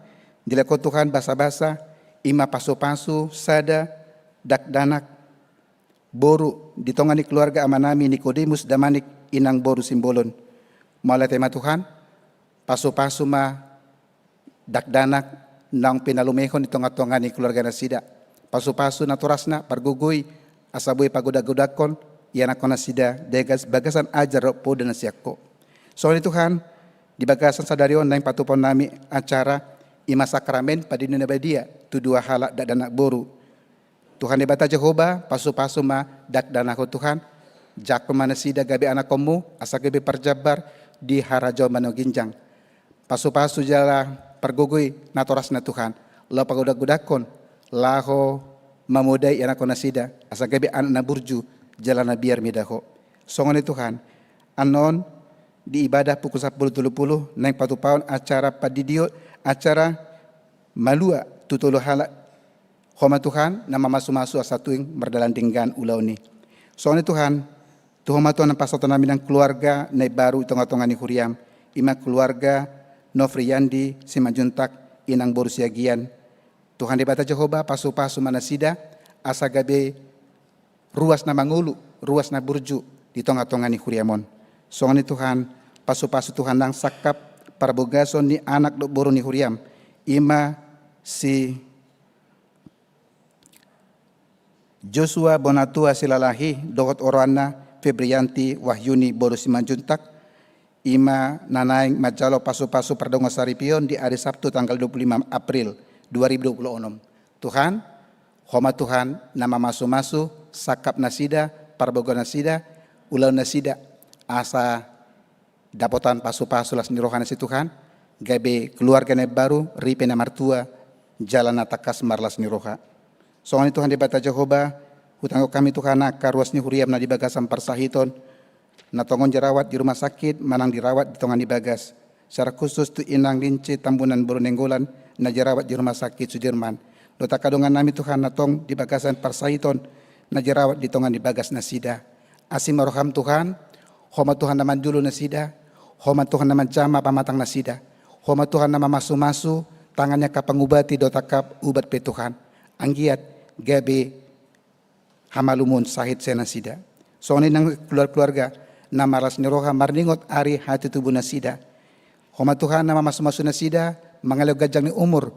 dilehon Ho Tuhan basa-basa, i ma pasu-pasu sada dakdanak boru di tonga ni keluarga amanami Nikodemus Damanik, inang boru Simbolon. Mauliate ma Tuhan, pasu-pasu ma dakdanak naung pinalumehon di tonga-tonga ni keluarga nasida. Pasu-pasu natorasna, pargogoi, asa boi pagodang-godangkon ianakhon nasida, degas bagasan ajar dohot poda na sian Ho. Songon i Tuhan, di bagasan sadari on naeng patupaonnami acara, i ma sakramen pandidion na badia tu dua halak dakdanak boru. Tuhan Debata Jahowa, pasu-pasu ma dakdanak on Tuhan, jangkon ma nasida gabe anakhonmu, asa gabe parjambar di harajaon banua ginjang. Pasu-pasu jala pargogoi natorasna Tuhan, laho pagodang-godangkon, laho mamodai ianakhon nasida, asa gabe anak na burju, jala na biar mida Ho. Songon i Tuhan, annon di ibadah pukul sampulu tolu pulu, naeng patupaon acara pandidion, acara malua tu tolu halak. Ho ma Tuhan, na mamasu-masu asa tung mardalan denggan ulaon i. Songon i Tuhan, tu Ho ma Tuhan na pasahaton nami nang keluarga na imbaru di tonga-tonga ni huriaM, i ma keluarga Nofriandi Simanjuntak, inang boru Siagian. Tuhan Debata Jahowa, pasu-pasu ma nasida, asa gabe ruas na mangolu, ruas na burju di tonga-tonga ni huriaM on. Songon i Tuhan, pasu-pasu Tuhan nang sangkap parbagason ni anak dohot boru ni huriaM, i ma si Joshua Bonatua Silalahi dohot oroanna Febrianti Wahyuni boru Simanjuntak, i ma na naeng manjalo pasu-pasu pardongan saripeon di ari Sabtu tanggal dua puluh lima April dua ribu dua puluh enam. Tuhan, Ho ma Tuhan na mamasu-masu sangkap nasida, parbagason nasida, ulaon nasida, asa dapotan pasu-pasu las ni roha nasida Tuhan, gabe keluarga na imbaru, ripe na martua, jala na tangkas marlas ni roha. Songon i Tuhan Debata Jahowa, hutangihon hami Tuhan angka ruas ni huriaM na di bagasan parsahiton, na tongon dirawat di rumah sakit, manang dirawat di tonga ni bagas. Secara khusus tu inang Lince Tambunan boru Nainggolan, na dirawat di rumah sakit Sudirman. Dohot angka dongannami Tuhan na tong di bagasan parsahiton, na dirawat di tonga ni bagas nasida. Asi ma rohaM Tuhan, Ho ma Tuhan na manjalo nasida, Ho ma Tuhan na manjama pamatang nasida, Ho ma Tuhan na mamasu-masu tangan ni angka pangubati dohot angka ubat pe Tuhan. Anggiat gabe hamalumon sahit sian nasida. Songon i nang keluarga-keluarga na marlas ni roha marningot ari hatutubu nasida. Ho ma Tuhan na mamasu-masu nasida, mangalehon ganjang ni umur,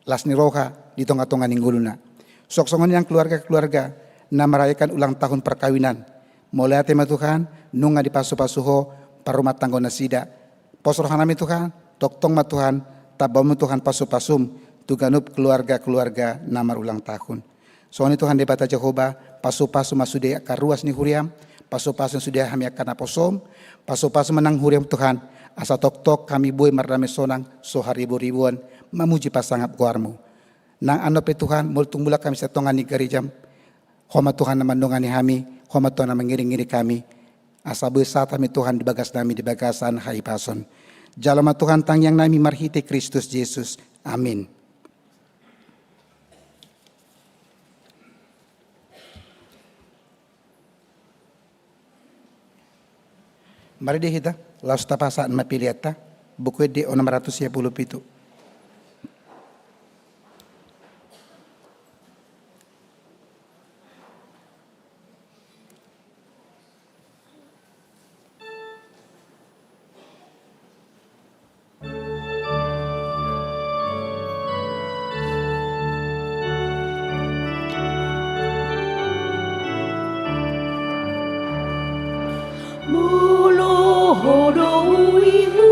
las ni roha di tonga-tonga ni ngoluna. Suang songon i nang keluarga-keluarga na merayakan ulang tahun perkawinan. Mauliate ma Tuhan, nunga dipasu-pasu Ho parrumahtanggaon nasida. Pos rohanami Tuhan, tongtong ma Tuhan, tambahonmu Tuhan pasu-pasuM tu ganup keluarga-keluarga na marulang tahun. Songon i Tuhan Debata Jahowa, pasu-pasu ma sude angka ruas ni huriaM, pasu-pasu ma sude hami angka naposoM, pasu-pasu ma nang huriaM Tuhan, asa tongtong hami boi mardame sonang so haribu-ribuan, mamuji pasangap goarMu. Nang annon pe Tuhan, molo tung mulak hami sian tonga ni garejaM, Ho ma Tuhan na mandongani hami, Ho ma Tuhan na mangiring-iring hami, asa boi sahat hami Tuhan di bagasnami di bagasan hahipason. Jalo ma Tuhan tangiangnami marhite Kristus Jesus. Amin. Marende hita, laos tapasahat ma peleanta, Buku Ende onom ratus sia pulu pitu. Molo Ho do huihuthon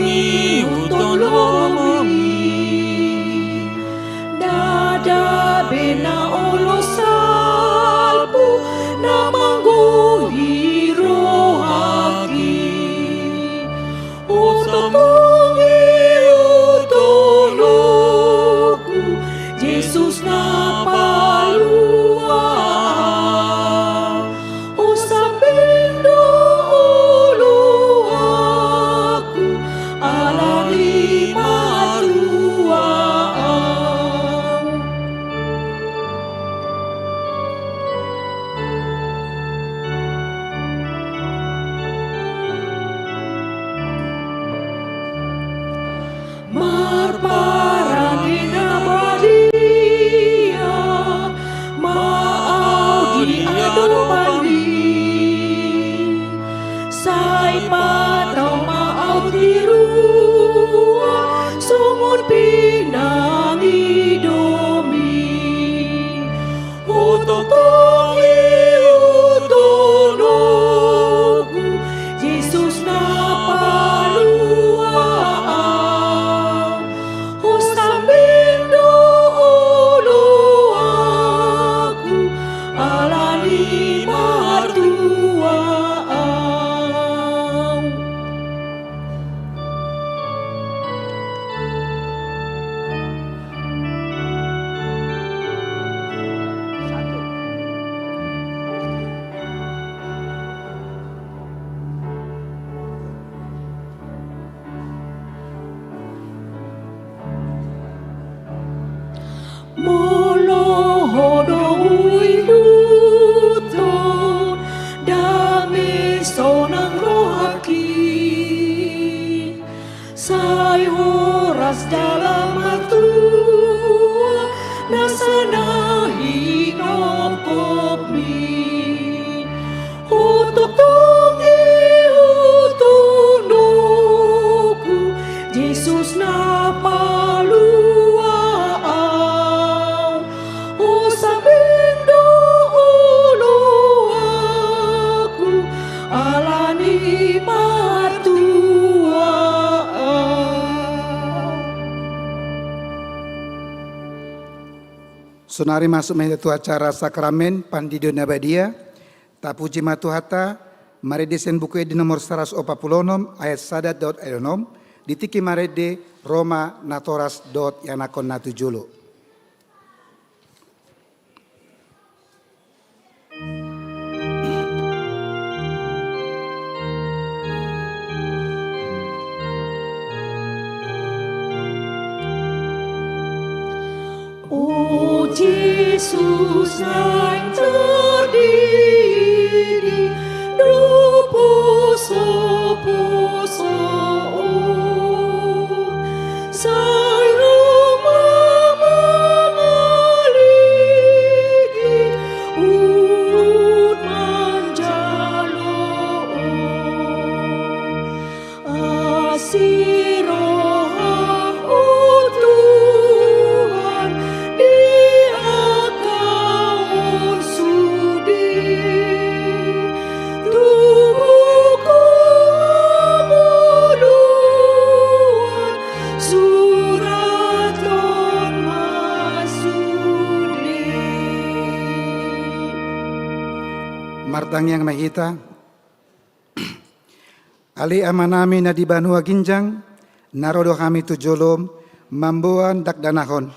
Ihutolomi. Ndada be na olo salpu na manggohi rohangki. O tongtong ihutoloku, Jesus na palua au. O sambing do oloanku, alani matua au. Marparange na badia ma au di adopanmi. Sai patau ma au di ruar songon pinangidomi. O tongtong ihutoloku, Jesus na palua au. O sambing do oloanku, alani matua au. Molo ho do huihuthon dame sonang rohangki, sai horas jala matua nasa na hinongkopmi. O tongtong ihutoloku, Jesus na palua au. O sambing do oloanku, alani matua au. Sonari masuk ma hita tu acara sakramen pandidion na badia. Tapuji ma Tuhanta, marende sian Buku Ende nomor saratus opat pulu onom, ayat sada dohot ayat onom, di tingki marende ro ma natoras dohot ianakhon na tu jolo. O Jesus naeng tardidi do posoposo on, sai ro ma mangaligi huhut manjalo on. Asi roham, o Tuhan, di angka on sude. Tubuhku hamoluan, surathon ma sude. Martangiang ma hita. Ale Amanami na di banua ginjang, na ro do hami tu jolom mamboan dakdanak on.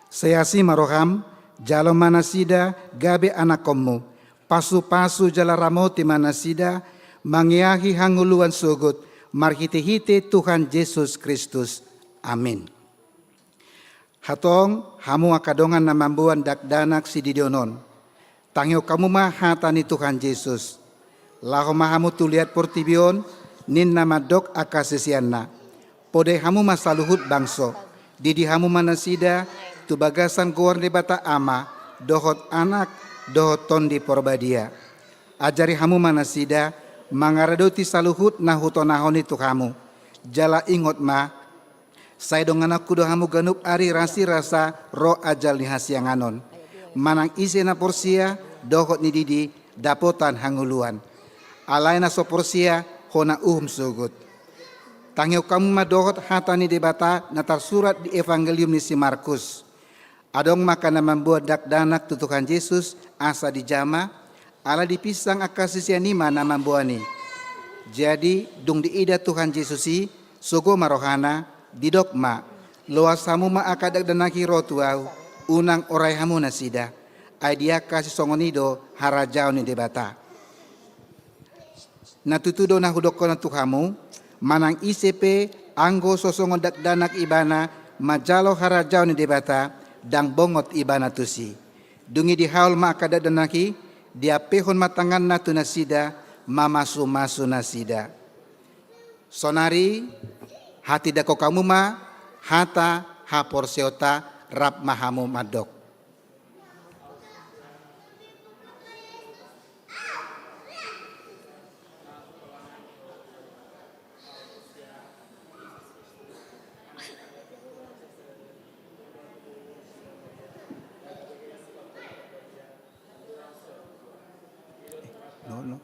Sai asi ma roham, jalo ma nasida gabe anakkonmu, pasupasu jala ramoti ma nasida, mangeahi hangoluan sogot, marhitehite Tuhan Jesus Kristus. Amin. Hatong, hamu angka dongan na mamboan dakdanak sididion on, tangihon hamu ma hata ni Tuhan Jesus. Laho ma hamu tu liat portibi on, ninna mandok angka siseanna. Podai hamu ma saluhut bangso, didi hamu ma nasida tu bagasan goar ni Debata Ama, dohot Anak, dohot Tondi Porbadia. Ajari hamu ma nasida mangaradoti saluhut na hutonahon i tu hamu. Jala ingot ma, sai donganonku do hamu ganup ari rasirasa ro ajal ni hasiangan on. Manang ise na porsea dohot nididi dapotan hangoluan. Alai na so porsea hona uhum sogot. Tangihon hamu ma dohot hata ni Debata na tarsurat di Evangelium ni si Markus. Adong ma angka na mamboan dakdanak tu Tuhan Jesus asa dijama, ala dipinsang angka sisean i ma na mamboan i. Jadi, dung diida Tuhan Jesus i, sogo ma rohana, didok ma: Loas hamu ma angka dakdanak i ro tu Ahu, unang orai hamu nasida. Ai di angka sisongon i do harajaon ni Debata. Na tutu do na hudokkon on tu hamu, manang ise pe, anggo so songon dakdanak ibana manjalo harajaon ni Debata, ndang bongot ibana tusi. Dung i dihaol ma angka dakdanak i, diampehon ma tanganna tu nasida, mamasumasu nasida. Sonari, hatindangkon hamu ma hata haporseaonta, rap ma hamu mandok. No, no.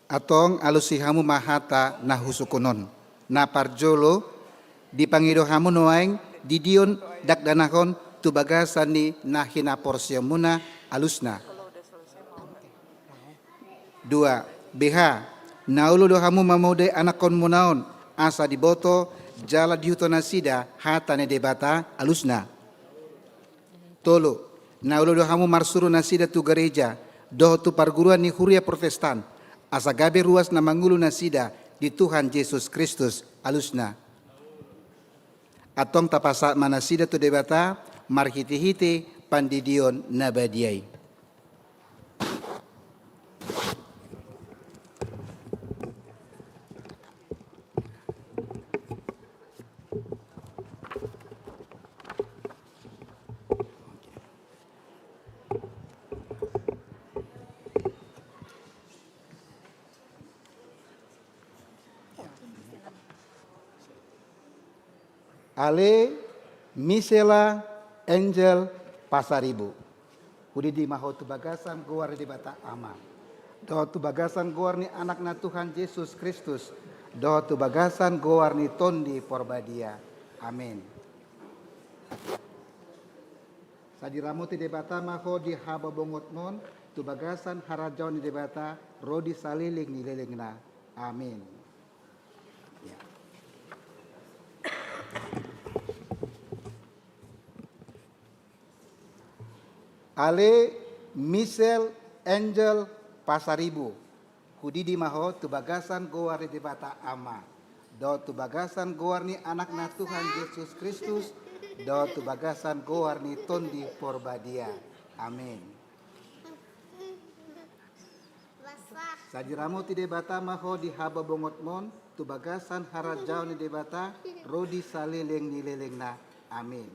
Antong alusi hamu ma hata na husungkun on. Na parjolo, dipangido hamu nuaeng didion dakdanak on tu bagasan ni na hinaporseaonmuna, alusna. Dua, beha, na olo do hamu mamodai anakkonmuna on, asa diboto jala diihuthon nasida hata ni Debata, alusna. Tolu, na olo do hamu marsuru nasida tu gareja dohot tu parguruan ni huria Protestan, asa gabe ruas na mangolu nasida di Tuhan Jesus Kristus, alusna. Antong tapasahat ma nasida tu Debata marhitehite pandidion na badia i. Ale Misela Angel Pasaribu, hudidi ma ho tu bagasan goar ni Debata Ama, dohot tu bagasan goar ni Anakna Tuhan Jesus Kristus, dohot tu bagasan goar ni Tondi Porbadia. Amin. Sai diramoti Debata ma ho di habobongonmon, tu bagasan harajaon ni Debata ro di saleleng ni lelengna. Amin. Ya. Ale Michel Angel Pasaribu, hudidi ma ho tu bagasan goar ni Debata Ama, dohot tu bagasan goar ni Anakna Tuhan Jesus Kristus, dohot tu bagasan goar ni Tondi Porbadia. Amin. Sai diramoti Debata ma ho di habobongonmon, tu bagasan harajaon ni Debata ro di saleleng ni lelengna. Amin.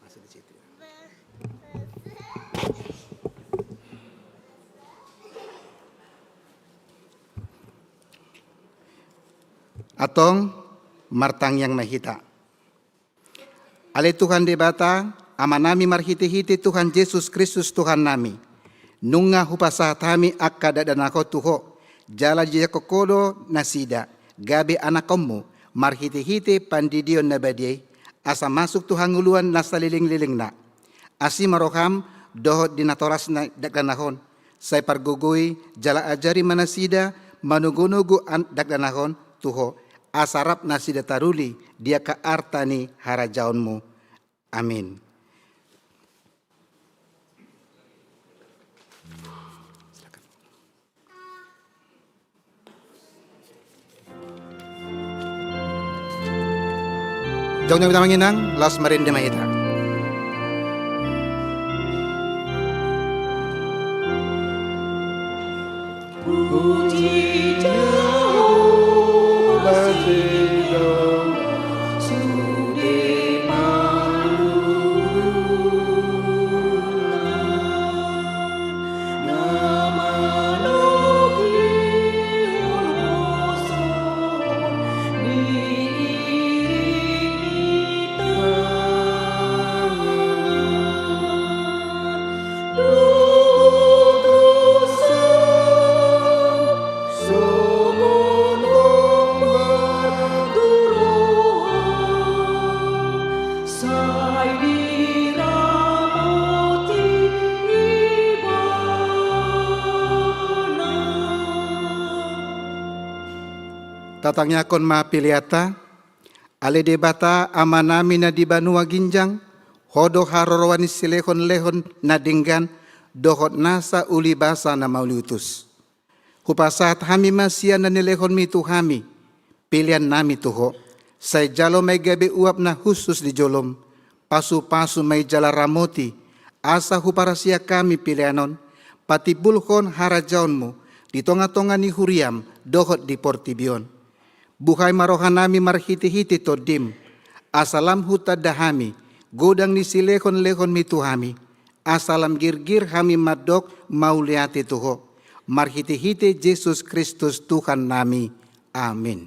Masuk di situ. Antong martangiang ma hita. Ale Tuhan Debata, Amanami marhitehite Tuhan Jesus Kristus Tuhannami, nunga hupasahat hami angka dakdanak on tu Ho, jala dijangkon Ho do nasida gabe anakkonMu, marhitehite pandidion na badia i, asa masuk tu hangoluan na saleleng-lelengna. Asi ma rohaM dohot di natorasna dakdanak on, sai pargogoi jala ajari ma nasida manogu-nogu an-, dakdanak on tu Ho, asa rap nasida taruli di angka arta ni harajaonMu. Amin. Jongjong ma hita manginang, laos marende ma hita. Puji Tatangiangkon ma peleanta. Ale Debata Amanami na di banua ginjang, Ho do haroroan ni silehonlehon na denggan dohot nasa ulibasa na mauliutus. Hupasahat hami ma sian na nilehonMi tu hami peleannami tu Ho. Sai jalo ma i gabe uap na hushus di joloM. Pasupasu ma i jala ramoti, asa huparasiak hami pelean on patimbulhon harajaonMu di tongatonga ni huriaM dohot di portibi on. Buhai ma rohanami marhitehite TondiM, asa lam hutanda hami godang ni silehonlehonMi tu hami, asa lam girgir hami mandok mauliate tu Ho. Marhitehite Jesus Kristus Tuhannami. Amin.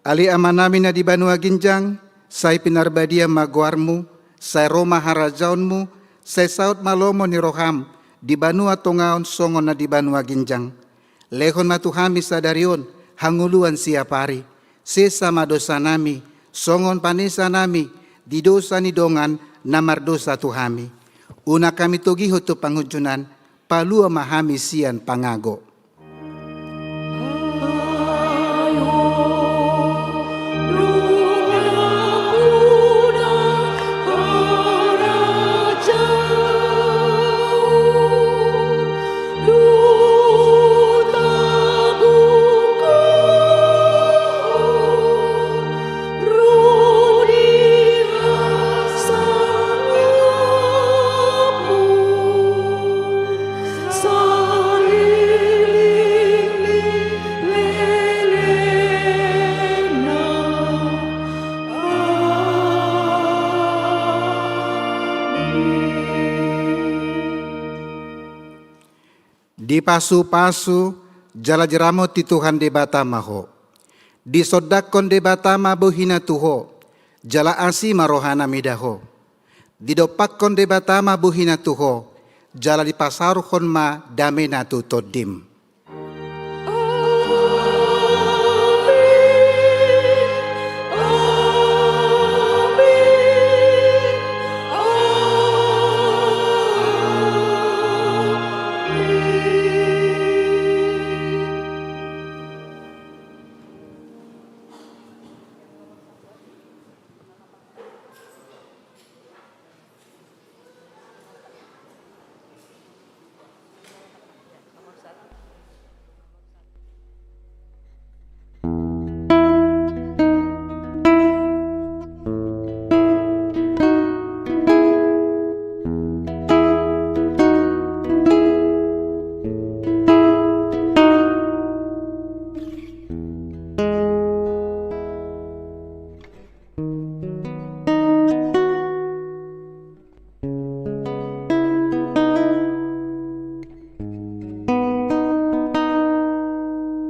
Ale Amanami na di banua ginjang, sai pinarbadia ma goarMu, sai ro ma harajaonMu, sai saut ma lomo ni rohaM di banua tonga on songon na di banua ginjang. Lehon ma tu hami sadari on hangoluan siapari. Sesa ma dosanami, songon panesanami di dosa ni dongan na mardosa tu hami. Unang hami togihon tu pangunjunan, palua ma hami sian pangago. Dipasupasu jala diramoti Tuhan Debata ma ho. Disondangkon Debata ma bohiNa tu ho, jala asi ma rohaNa mida ho. Didompakkon Debata ma bohiNa tu ho, jala dipasaorhon ma dameNa tu tondim.